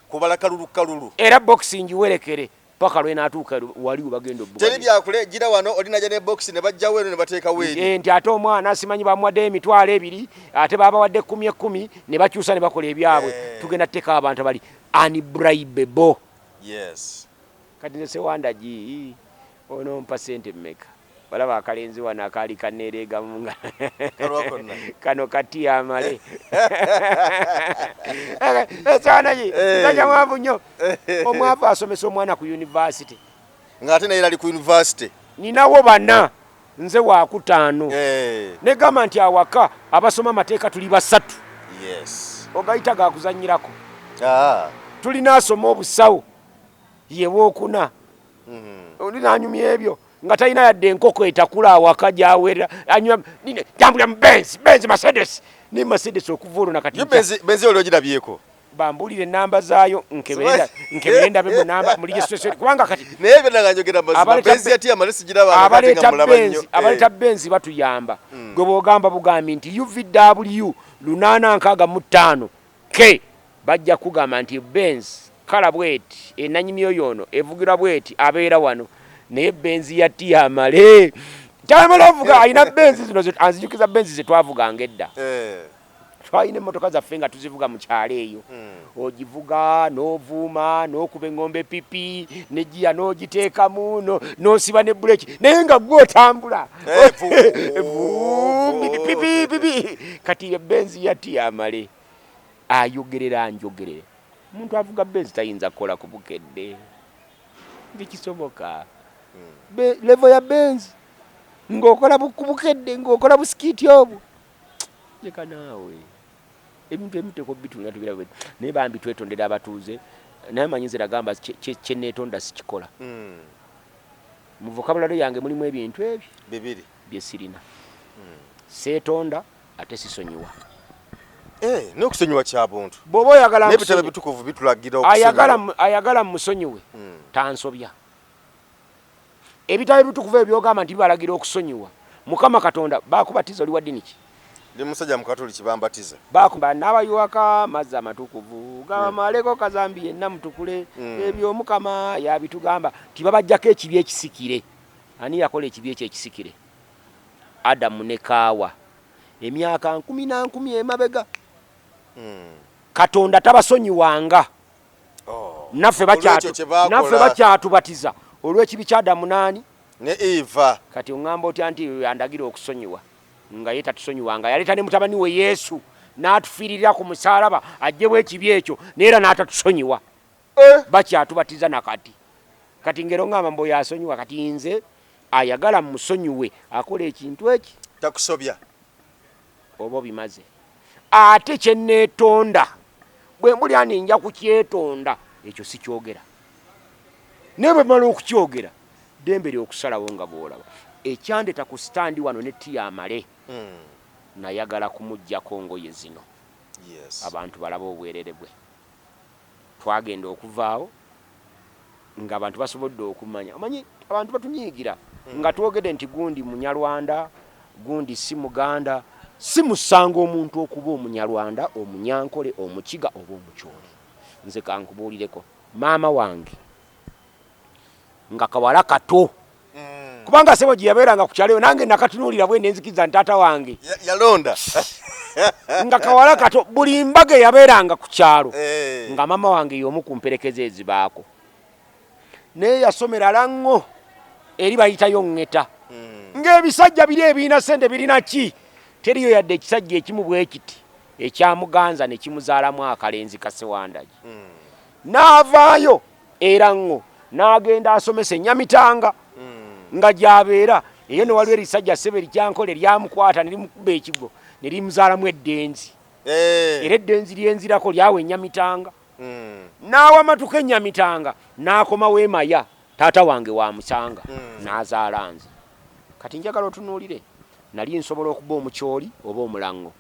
kubala kalulu kalulu. Era bokisi ngiwerekere paka lwenaatuuka wali webagenda. Teri byakulegira wano, olinaja ne box ne bajjawo eno ne bateekawo eri. Nti ate omwana simanyi bamuwaddeyo 20,000, ate babawadde ekkumi ekkumi, ne bakyusa ne bakola ebyabwe. Tugenda tuteekawo abantu abali unbribable. Kati nze sewandagi ono mpa sente mmeka? Olaba akalenzi wano akaali kaneereegamu nga Kalwa konna. Kano kati amale sewandagi musajja mwavu nnyo, omwavu asomesa omwana ku university. Ng'ate naye era ali ku university. Ninawo bana, nze wakutaano. Negamba nti awaka abasoma amateeka tuli basatu. Ogayita gakuzanyirako. Tulina asoma obusawo, yewookuna. Oli nanyumya ebyo nga talina yadde enkoko etakula awaka gyawerera, anywa tambulira mu Benz, Benz, Mercedes ne Mercedes okuva olwo nakati. Yo Benz oli ogirabyeko? Bambulire enamba zaayo nkebere, nkebere ndabe mu namba mu registration, kubanga kati Naye byonna nga njogera mazima, Benz ya Tiyamale sigirabanga kati nga abaleta mulaba Benz nnyo. Abaleta Benz batuyamba. Gwe bw'ogamba bugambi nti UVW 865 K, bajja kugamba nti Benz kala bweti, enanyiniyo yoono, evugirwa bweti, abeera wano. Naye Benz ya Tiyamale tamala ovuga, alina Benz zino anzijukiza Benz zetwavuganga edda. Twalina emmotoka zaffe nga tuzivuga mu kyalo eyo. Ogivuga n'ovuuma n'okuba eŋŋombe pipi negiya n'ogiteekamu n'osiba ne bureki, naye nga gwe otambula. Eh, Vuumi, pipi pipi. Kati Benz ya Tiyamale ayogerera njogerere. Omuntu avuga Benz tayinza kukola ku Bukedde, tekisoboka. Level ya Benz ng'okola ku Bukedde, ng'okola bu skit obwo, leka naawe. Ebintu ebimu teeka obitulira tubira bwe. Naye bambi twetondera abatuuze, naye manyi nze nagamba kye neetonda sikikola. Mu vocabulary yange mulimu ebintu ebyo Bibiri. Bye sirina. Seetonda ate sisonyiwa. Eh, n'okusonyiwa kya buntu. Bw'oba oyagala N'ebitabo ebitukuvu bitulagira okusonyiwa. Ayagala musonyiwe, tansobya. Ebitabo ebitukuvu ebyo byogamba nti bibalagira okusonyiwa, Mukama Katonda bakubatiza, oli wa ddiini ki? Ndi musajja mukatoliki, bambatiza. Bakuba n'abayiwako amazzi amatukuvu gabamaleko kazambi yenna mutukule. Ebyo Omukama yabitugamba nti babajjako ekibi ekisikire. Ani yakola ekibi ekyo ekisikire? Adamu ne Kaawa, emyaka nkumi na nkumi emabega. Katonda tabasonyiwanga. Naffe Olw'ekyo kye baakola. Naffe bakyatubatiza olw'ekibi kya Adamu naani? Ne Eva. Kati oŋŋamba otya nti andagira okusonyiwa nga ye tatusonyiwanga? Yaleeta ne mutabani we Yesu n'atufiirira ku musaalaba aggyewo ekibi ekyo, naye era n'atatusonyiwa. Bakyatubatiza nakati. Kati ngero ŋŋamba mbu oyo asonyiwa, kati nze ayagala musonyiwe akola ekintu eki Takusobya. Oba obimaze. Ate kye neetonda, bwe mbulira nti nja kukyetonda, ekyo sikyogera, naye bwe mmala okukyogera, ddembe lye okusalawo nga bw'olaba. Ekyandeta ku sitandi wano ne Tiyamale, nayagala kumuggyako ngoye zino abantu balabe obwerere bwe. Twagenda okuvaawo ng'abantu basobodde okumanya. Omanyi abantu batunyiigira. Nga twogedde nti gundi Munyarwanda, gundi si Muganda, si musango omuntu okuba Omunyarwanda, Omunyankole, Omukiga oba Omukyoli. Nze kankubuulireko, maama wange nga kawala kato, kubanga sebo gye yabeeranga ku kyalo nange nakatunuulira bwe nenzikiriza nti taata wange yalonda nga kawala kato, buli mbaga eyabeeranga ku kyalo nga maama wange y'omu ku mperekeza ezibaako. Naye yasomera Lango, eri bayitayo ŋŋeta, ng'ebisajja biri ebirina ssente birina ki, teriyo yadde ekisajja ekimu bwe kiti ekyamuganza ne kimuzaalamu akalenzi kasewandagi. N'avaayo era ŋŋo n'agenda asomesa Enyamitanga nga gy'abeera eyo, ne waliwo erisajja ssebe erikyankole lyamukwata ne limukuba ekigo ne limuzaalamu eddenzi. Era eddenzi lyenzirako lyawa Enyamitanga. N'awamatuka Enyamitanga n'akomawo Emaya, taata wange wamusanga n'azaala nze. Kati njagala otunuulire, nali nsobola okuba Omukyoli oba Omulaŋŋo,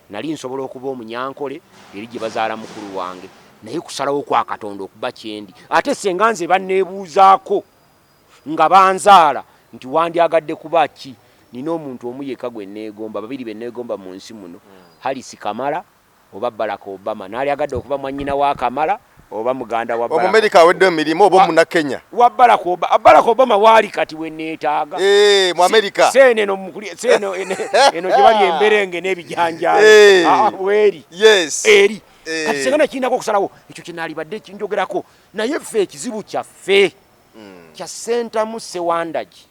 nali nsobola okuba Omunyankole eri gye bazaala mukulu wange, naye kusalawo kwa Katonda okuba kyendi. Ate senga nze banneebuuzaako nga banzaala nti wandyagadde kuba ki, nina omuntu omu yekka gwe neegomba, babiri be neegomba mu nsi muno, Harris Kamala oba Barack Obama. Naalyagadde okuba mwannyina wa Kamala oba muganda wa Barack. Omumerika awedde emirimu oba Omunakenya? Wa Barack Obama. Barack Obama waali kati we neetaaga. Mu Amerika. Seeno eno seeno eno gye bali emberenge n'ebijanjaalo. Bweri. Eri. Kati senga nakirinako okusalawo ekyo kye naalibadde kinjogerako, naye ffe ekizibu kyaffe kya Ssentamu Ssewandagi,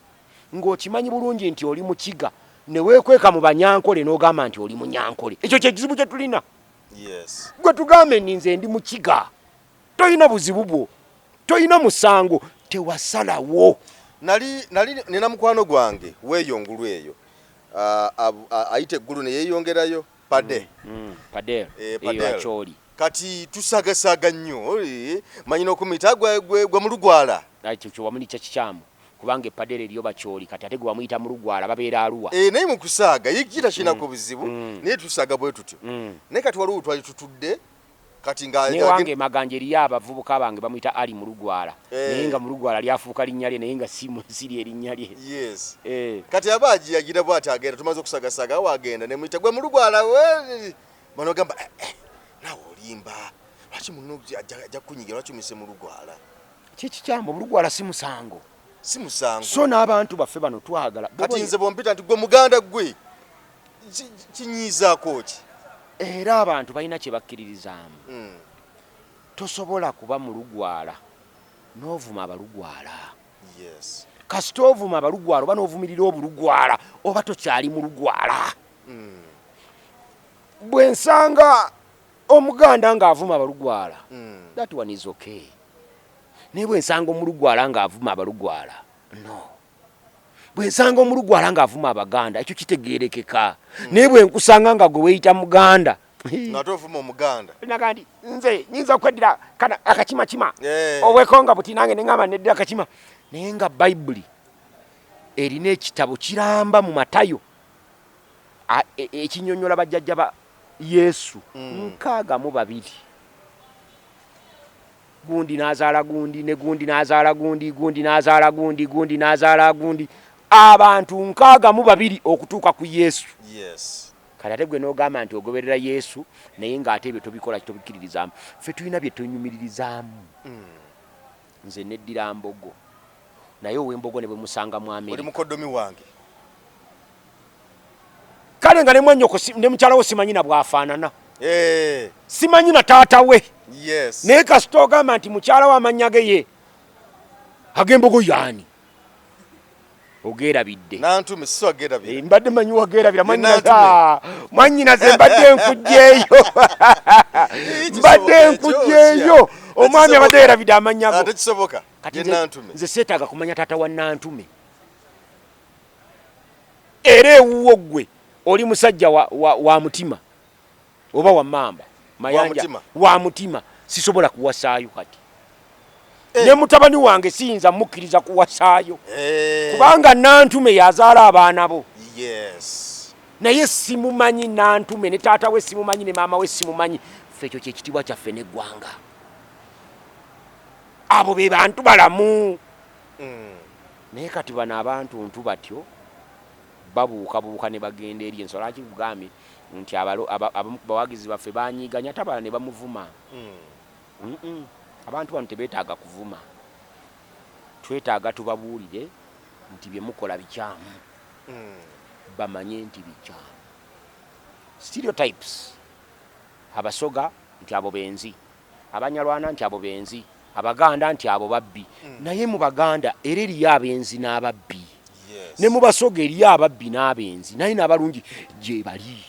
ng'okimanyi bulungi nti oli Mukiga ne weekweka mu Banyankole n'ogamba nti oli Munyankole. Ekyo kye kizibu kye tulina. Gwe tugambe nti nze ndi Mukiga, tolina buzibu bwo, tolina musango, tewasalawo. Nali nina mukwano gwange weeyo ngulu eyo, ayita eggulu ne yeeyongerayo Pade. Padel. Eyo Acholi. Kati tusagasaga nnyo, manyi n'okumuyita gwe Mulugwala. Ekyo kye wamuyita kikyamu, kubanga epadel eriyo Bakyoli, kati ate gwe wamuyita Mulugwala babeera Aluwa. Naye mu kusaaga ye kita kinako buzibu, naye tusaaga bwe tutyo. Naye kati waliwo twali tutudde kati nga Newange Maganja eriyo abavubuka bange bamuyita Ali Mulugwala, naye nga Mulugwala lyafuuka linnya lye, naye nga si siri erinnya lye. Kati aba agiyagira bwati agenda, tumaze okusagasaga awo agenda nemuyita gwe Mulugwala we, bano gamba eh, eh, naawe olimba, lwaki muno ajja kunyigira, lwaki omise Mulugwala? Kikikyamu, Obulugwala si musango. Si musango. So n'abantu baffe bano twagala. Kati nze bwompita nti gwe muganda gwe, kinyiizaako ki? Era abantu balina kye bakkiririzaamu. Tosobola kuba Mulugwala n'ovuma Abalugwala. Kasita ovuma Abalugwala oba n'ovumirira Obulugwala, oba tokyali Mulugwala. Bwe nsanga Omuganda ng'avuma Abalugwala, that one is okay, naye bwe nsanga Omulugwala ng'avuma Abalugwala, no. Bwe nsanga Omulugwala ng'avuma Abaganda, ekyo kitegeerekeka, naye bwe nkusanga nga gwe weeyita Muganda nga tovuma Omuganda, naga nti nze nyinza okweddira kana akakimakima obwekonga buti, nange neŋŋamba neddira akakima, naye nga Bayibuli erina ekitabo kiramba mu Matayo ekinyonyola bajjajja ba Yesu 62, gundi n'azaala gundi, ne gundi n'azaala gundi, gundi n'azaala gundi, gundi n'azaala gundi, abantu 62 okutuuka ku Yesu. Kati ate gwe n'ogamba nti ogoberera Yesu, naye ng'ate ebyo tobikola, tobikkiririzaamu. Ffe tulina bye twenyumiririzaamu. Nze neddira Mbogo, naye ow'Embogo ne bwe musanga mu Oli Amerika mukoddomi wange. Kale nga ne mwannyoko ne mukyala wo simanyi na bw'afaanana, simanyi na taata we, naye kasita ogamba nti mukyala we amannya ge ye ag'Embogo yaani, ogeerabidde. Nantume siwagerabira. Mbadde manyi wageerabira. Nantume. Mwannyinaze, mbadde nkugjeeyo, mbadde nkugjeeyo, omwami abadde yerabidde amannya go. Tekisoboka. Kati Ye Nantume. Nze seetaaga kumanya taata wa Nantume. Era ewuwo ggwe oli musajja wa mutima oba wa mamba Mayanja? Mutima. Wa mutima, sisobola kuwasaayo kati. Ne mutabani wange siyinza mukkiriza kuwasaayo, kubanga Nantume yazaala abaana bo, naye simumanyi Nantume, ne taata we simumanyi, ne maama we simumanyi. Ffe ekyo kyekitiibwa kyaffe n'eggwanga. Abo be bantu balamu. Naye kati bano abantu ntu batyo babuukabuuka ne bagenda eri ensolo. Lwaki kugambye nti abamu ku bawagizi baffe banyiiganya ate abalala ne bamuvuma? Abantu bano tebeetaaga kuvuma, twetaaga tubabuulire nti bye mukola bikyamu, bamanye nti bikyamu. Stereotypes, Abasoga nti abo benzi, Abanyalwana nti abo benzi, Abaganda nti abo babbi. Naye mu Baganda era eriyo abenzi n'ababbi, ne mu Basoga eriyo ababbi n'abenzi, naye n'abalungi gyebali.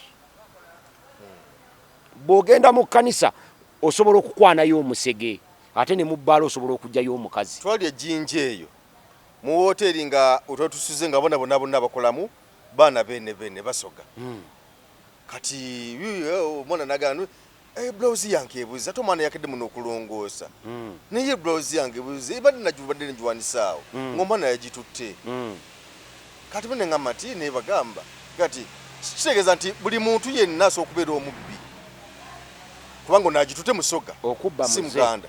Bw'ogenda mu kkanisa osobola okukwanayo omusege, ate ne mu bbaala osobola okuggyayo omukazi. Twali e Jinja eyo mu woteeri nga wetwali tusuze, nga bona bonna bonna bakolamu baana bene bene Basoga. Kati omwana nagamba, "Blouse yange ebuze." Ate omwana yakedde muno okulongoosa, naye blouse yange ebuze, ebadde nagibadde negiwanisaawo, ng'omwana yagitutte. Kati bwe neŋŋamba nti naye bagamba kati kitegeeza nti buli muntu yenna asobola okubeera omubbi, kubanga ono agitutte Musoga, Okubba si muze. Muganda.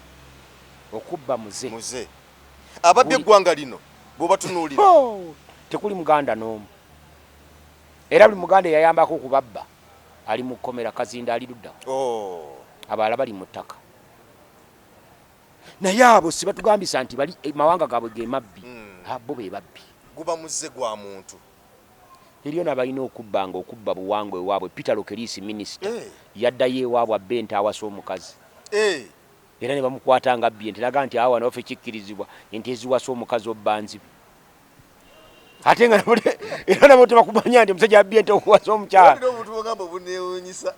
Okubba muze. Muze. Ababbi eggwanga lino bw'obatunuulira, Oh, tekuli Muganda n'omu, era buli Muganda eyayambako okubabba ali mu kkomera. Kazinda ali luddawo, abalala bali mu ttaka. Naye abo si batugambisa nti bali mawanga gaabwe ge mabbi. Bo be babbi. Guba muze gwa muntu. Eriyo nabalina okubba nga okubba buwangwa ewaabwe. Peter Lokeris, minisita, yaddayo ewaabwe abba ente awasa omukazi, era ne bamukwata nga abbye ente, naga nti awo wano waffe kikkirizibwa, ente eziwasa omukazi obba nzibe. Ate nga era nabo tebakumanya nti omusajja abbye ente okuwasa omukyala. Wulira obuntu bwogamba obuneewuunyisa.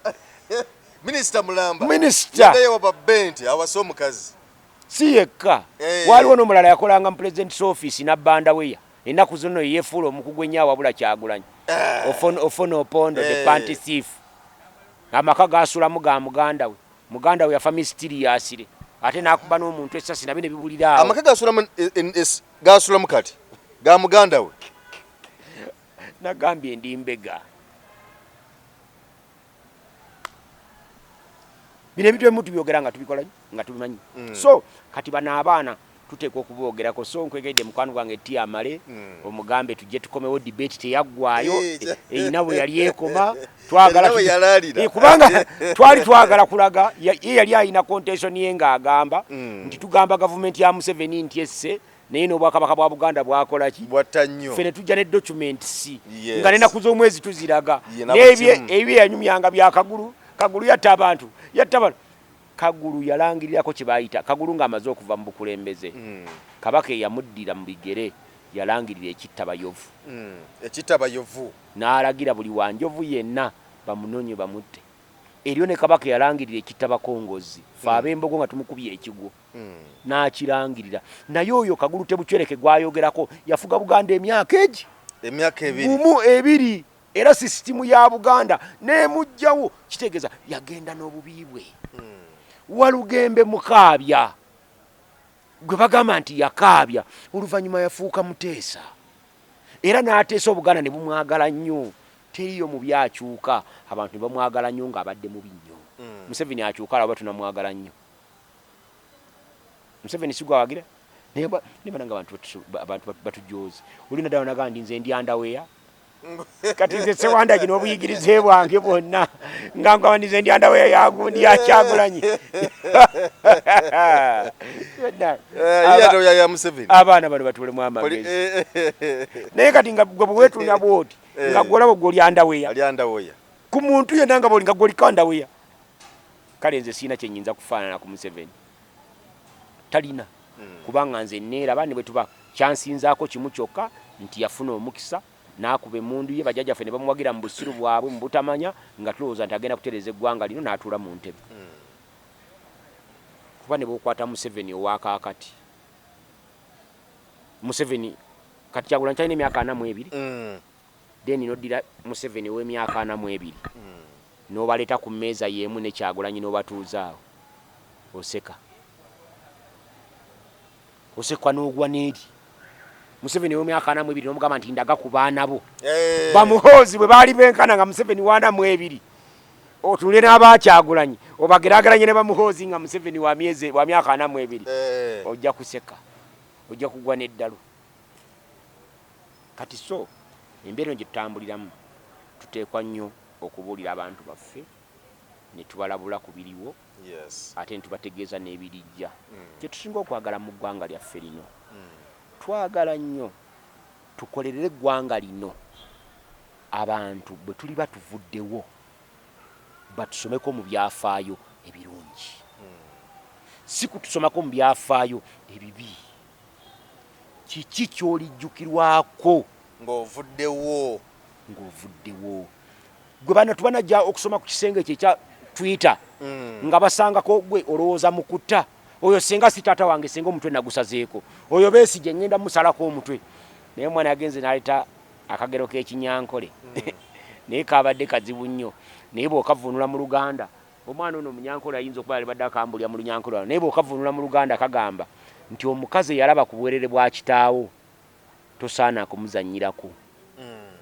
Minisita mulamba Minisita. yaddayo wababba ente awase omukazi. Si yekka. Waliwo n'omulala yakolanga mu President's office n'abbandaweya ennaku zonna, yeyefuula omukugu ennyo awabula Kyagulanyi. Ofono Opondo, the panty thief, amaka gasulamu ga muganda we. Muganda we yafa mysteriously, ate n'akuba n'omuntu essasi nabyo ne bibulira awo. Amaka gasulamu gasulamu kati ga muganda we. Nagambye ndi mbega. Bino ebintu ebimu tubyogera nga tubikola, nga tubimanyi. So kati bano abaana tuteekwa okuboogerako. So nkwegaidde, mukwano gwange ti amale, omugambe tujje tukomewo. Debate teyaggwayo. Erina bwe yali ekoma. Twagala Erina we yalaalira. Kubanga twali twagala kulaga ye yali alina contention ye ng'agamba nti tugamba gavumenti ya Museveni nti esse, naye n'Obwakabaka bwa Buganda bwakola ki? Bwatta nnyo. Ffe ne tujja ne documents nga n'ennaku z'omwezi tuziraga. Ye, n'abakimu. Ebyo yanyumyanga bya Kagulu. Kagulu yatta abantu, yatta abantu. Kagulu yalangirirako kye bayita Kagulu ng'amaze okuva mu bukulembeze. Kabaka eyamuddira mu bigere yalangirira ekitta bayovu. Ekitta bayovu. N'alagira buli wanjovu yenna bamunonye bamutte. Eriyo ne kabaka eyalangirira ekitta bakongozi, fe ab'embogo nga tumukubye ekigwo, n'akirangirira. Naye oyo Kagulu Tebucwereke gwayogerako yafuga Buganda emyaka egi Emyaka 2. Gumu, 2, era sisitimu ya Buganda n'emugjawo. Kitegeeza yagenda n'obubi bwe. Walugembe Mukaabya gwe bagamba nti yakaabya, oluvannyuma yafuuka Muteesa, era n'ateesa Obuganda ne bumwagala nnyo. Teriyo mubi akyuka abantu ne bamwagala nnyo ng'abadde mubi nnyo. Museveni akyuka alaba tunamwagala nnyo. Museveni si gwawagira, naye banange abantu batujooze. Oli naddala nagaa ndi nze ndi underwear. Kati nze sewandagi n'obuyigirize bwange bwonna nga ngamba ndi nze ndi underwear yagundi yakyagulanyi. Ye ya Museveni. Abaana bano batuulemu amagezi. Naye kati nga gwe bwewetunya bwoti, nga gwolaba gwe oli underwear. Ali underwear. Ku muntu yenna nga bwoli nga gwe oliko underwear. Kale nze siina kyenyinza kufaanana ku Museveni, talina, kubanga nze neeraba ne bwe tuba kyansinzaako kimu kyokka nti yafuna omukisa n'akuba emmundu ye, bajjajjaffe ne bamuwagira mu busiru bwabwe, mu butamanya, nga tulowooza nti agenda kutereeza eggwanga lino, n'atuula mu ntebe. Kuba ne bw'okwata Museveni owakaakati, Museveni kati Kyagulanyi kyalina emyaka 42, then noddira Museveni ow'emyaka 42 n'obaleeta ku mmeeza y'emu ne Kyagulanyi n'obatuuzaawo, oseka, osekwa n'ogwa n'eri. Museveni ow'emyaka 42 n'omugamba nti ndaga ku baana bo. Bamuhoozi bwe baali benkana nga Museveni wa 42, otunule n'abakyagulanyi obageraageranye ne Bamuhoozi nga Museveni wa myezi wa myaka 42, ojja kuseka, ojja kugwa n'eddalu. Kati so embeera eno gye tutambuliramu, tuteekwa nnyo okubuulira abantu baffe ne tubalabula ku biriwo, ate ne tubategeeza n'ebirijja. Kye tusinga okwagala mu ggwanga lyaffe lino, twagala nnyo tukolerere eggwanga lino, abantu bwe tuliba tuvuddewo batusomeko mu byafaayo ebirungi, si kutusomako mu byafaayo ebibi. Kiki ky'olijjukirwako ng'ovuddewo? Ng'ovuddewo gwe bana tubanajja okusoma ku kisenge kye ekya Twitter, nga basangako gwe olowooza mu kutta oyo, senga si taata wange, senga omutwe nagusazeeko oyo Besigye, ngenda musalako omutwe. Naye omwana yagenze n'aleeta akagero k'Ekinyankole, naye kabadde kazibu nnyo, naye bw'okavvuunula mu Luganda, omwana ono Omunyankole ayinza okuba yalibadde akambulya mu Lunyankole wano, naye bw'okavvuunula mu Luganda kagamba nti omukazi eyalaba ku bwerere bwa kitaawo tosaana kumuzannyirako,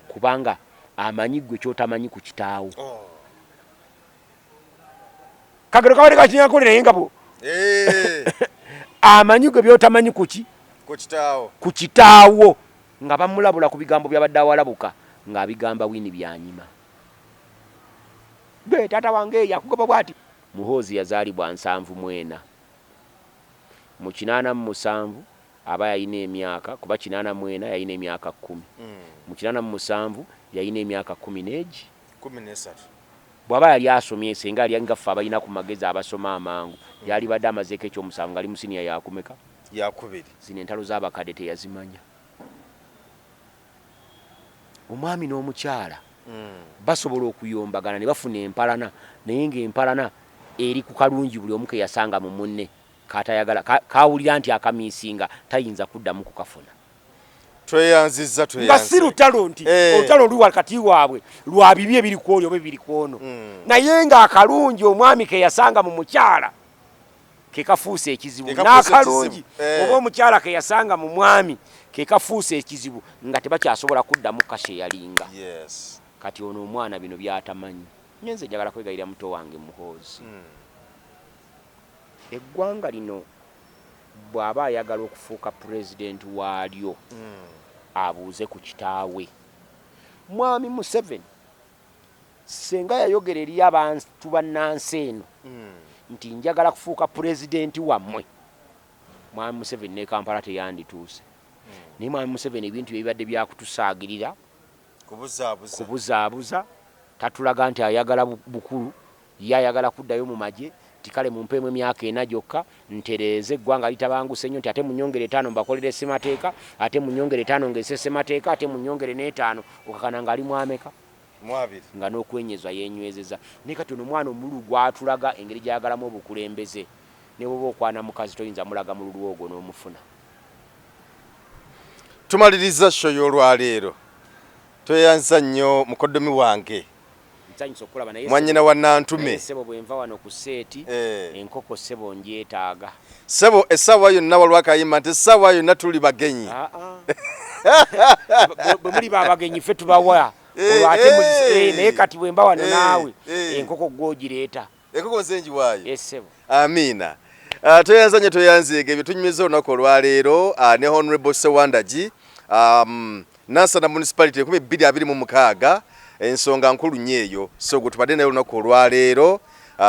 kubanga amanyi ggwe ky'otamanyi ku kitaawo. Kagero kabadde ka Kinyankole, naye nga bwo amanyi gwe by'otamanyi kuki ku kitaawo, nga bamulabula ku bigambo byabadde awalabuka ng'abigamba Winnie Byanyima. Gwe taata wange yakugoba bwati. Muhoozi yazaalibwa 74, mu 87 aba yalina emyaka, kuba 84 yalina emyaka 10, mu 87 yalina emyaka kumi n'egi. 13. Bw'aba yali asomye, senga yali nga ffe abalina ku magezi abasoma amangu, yalibadde amazeeko ekyomusanvu ng'ali mu siniya yakumeka? Yakubiri. Zino entalo z'abakadde teyazimanya. Omwami n'omukyala basobola okuyombagana ne bafuna empalana, naye ng'empalana eri ku kalungi buli omu ke yasanga mu munne katayagala, kawulira nti akamiisinga tayinza kuddamu kukafuna. Tweyanzizza. Nga si lutalo nti olutalo oluli wakati waabwe lwa bibi ebiri ku oli oba ebiri ku ono, naye ng'akalungi omwami ke yasanga mu mukyala ke kafuuse ekizibu, n'akalungi oba omukyala ke yasanga mu mwami ke kafuuse ekizibu, nga tebakyasobola kuddamu kasheyalinga. Kati ono omwana bino byatamanyi. Nyenze njagala kwegayirira muto wange Muhoozi, eggwanga lino bw'aba ayagala okufuuka pulezidenti waalyo, abuuze ku kitaawe Mwami Museveni. Senga yayogera eri abantu bannansi eno nti njagala kufuuka pulezidenti wammwe, Mwami Museveni ne Kampala teyandituuse. Naye Mwami Museveni ebintu bye bibadde byakutusaagirira, kubuzaabuza, tatulaga nti ayagala bukulu. Ye ayagala kuddayo mu magye, nti kale mumpeemu emyaka 4 gyokka ntereeze eggwanga litabanguse nnyo, nti ate munyongere 5 mbakolere ssemateeka, ate munyongere 5 ng'ese ssemateeka, ate munyongere n'etaano, okakana ng'ali mu ameka? Nga n'okwenyeza yeenywezeza. Naye kati ono omwana omululu gw'atulaga engeri gy'ayagalamu obukulembeze, ne bw'oba okwana mukazi toyinza mulaga mululu ogwo n'omufuna. Tumaliriza show y'olwaleero. Tweyanza nnyo mukoddomi wange. Nsanyuse okukulaba naye Mwannyina wa Nantume. Naye ssebo bwenva wano ku seeti, enkoko ssebo ngyetaaga. Ssebo essaawa yonna waliwo akayimba nti essaawa yonna tuli bagenyi. Bwe muliba abagenyi ffe tubawa olwo ate naye kati bwemba wano naawe enkoko gw'ogireeta. Enkoko nze ngiwaayo. Yes ssebo. Amiina. Tweyanza nnyo, tweyanzeege ebyo tunyumiza olunaku olwaleero ne Honorable Ssewandagi, Nansana Municipality 2026, ensonga nkulu nnyo eyo. So gwe tubadde naye olunaku olwaleero,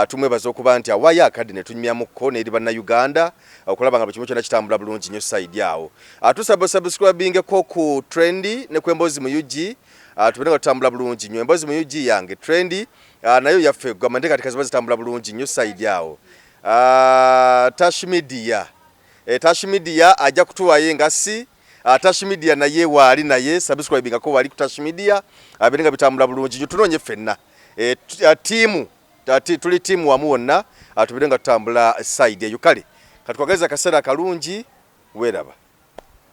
tumwebaza okuba nti awaayo akadde ne tunyumyamukko n'eri Bannayuganda okulaba nga buli kimu kyonna kitambula bulungi nnyo side awo. Tusaba osubscribingeko ku Trendy ne ku Emboozi mu UG, tubeere nga tutambula bulungi nnyo. Emboozi mu UG yange, Trendy nayo yaffe, gamba enteekateeka ziba zitambula bulungi nnyo side awo. Tash Media, Tash Media ajja kutuwaayo engassi. Tash Media naye waali, naye subscribingako wali ku Tash Media, abeere nga bitambula bulungi nnyo. Tunoonye ffenna tiimu, tuli tiimu wamu wonna, tubeere nga tutambula side eyo. Kale katukwagaliza akaseera akalungi, weeraba.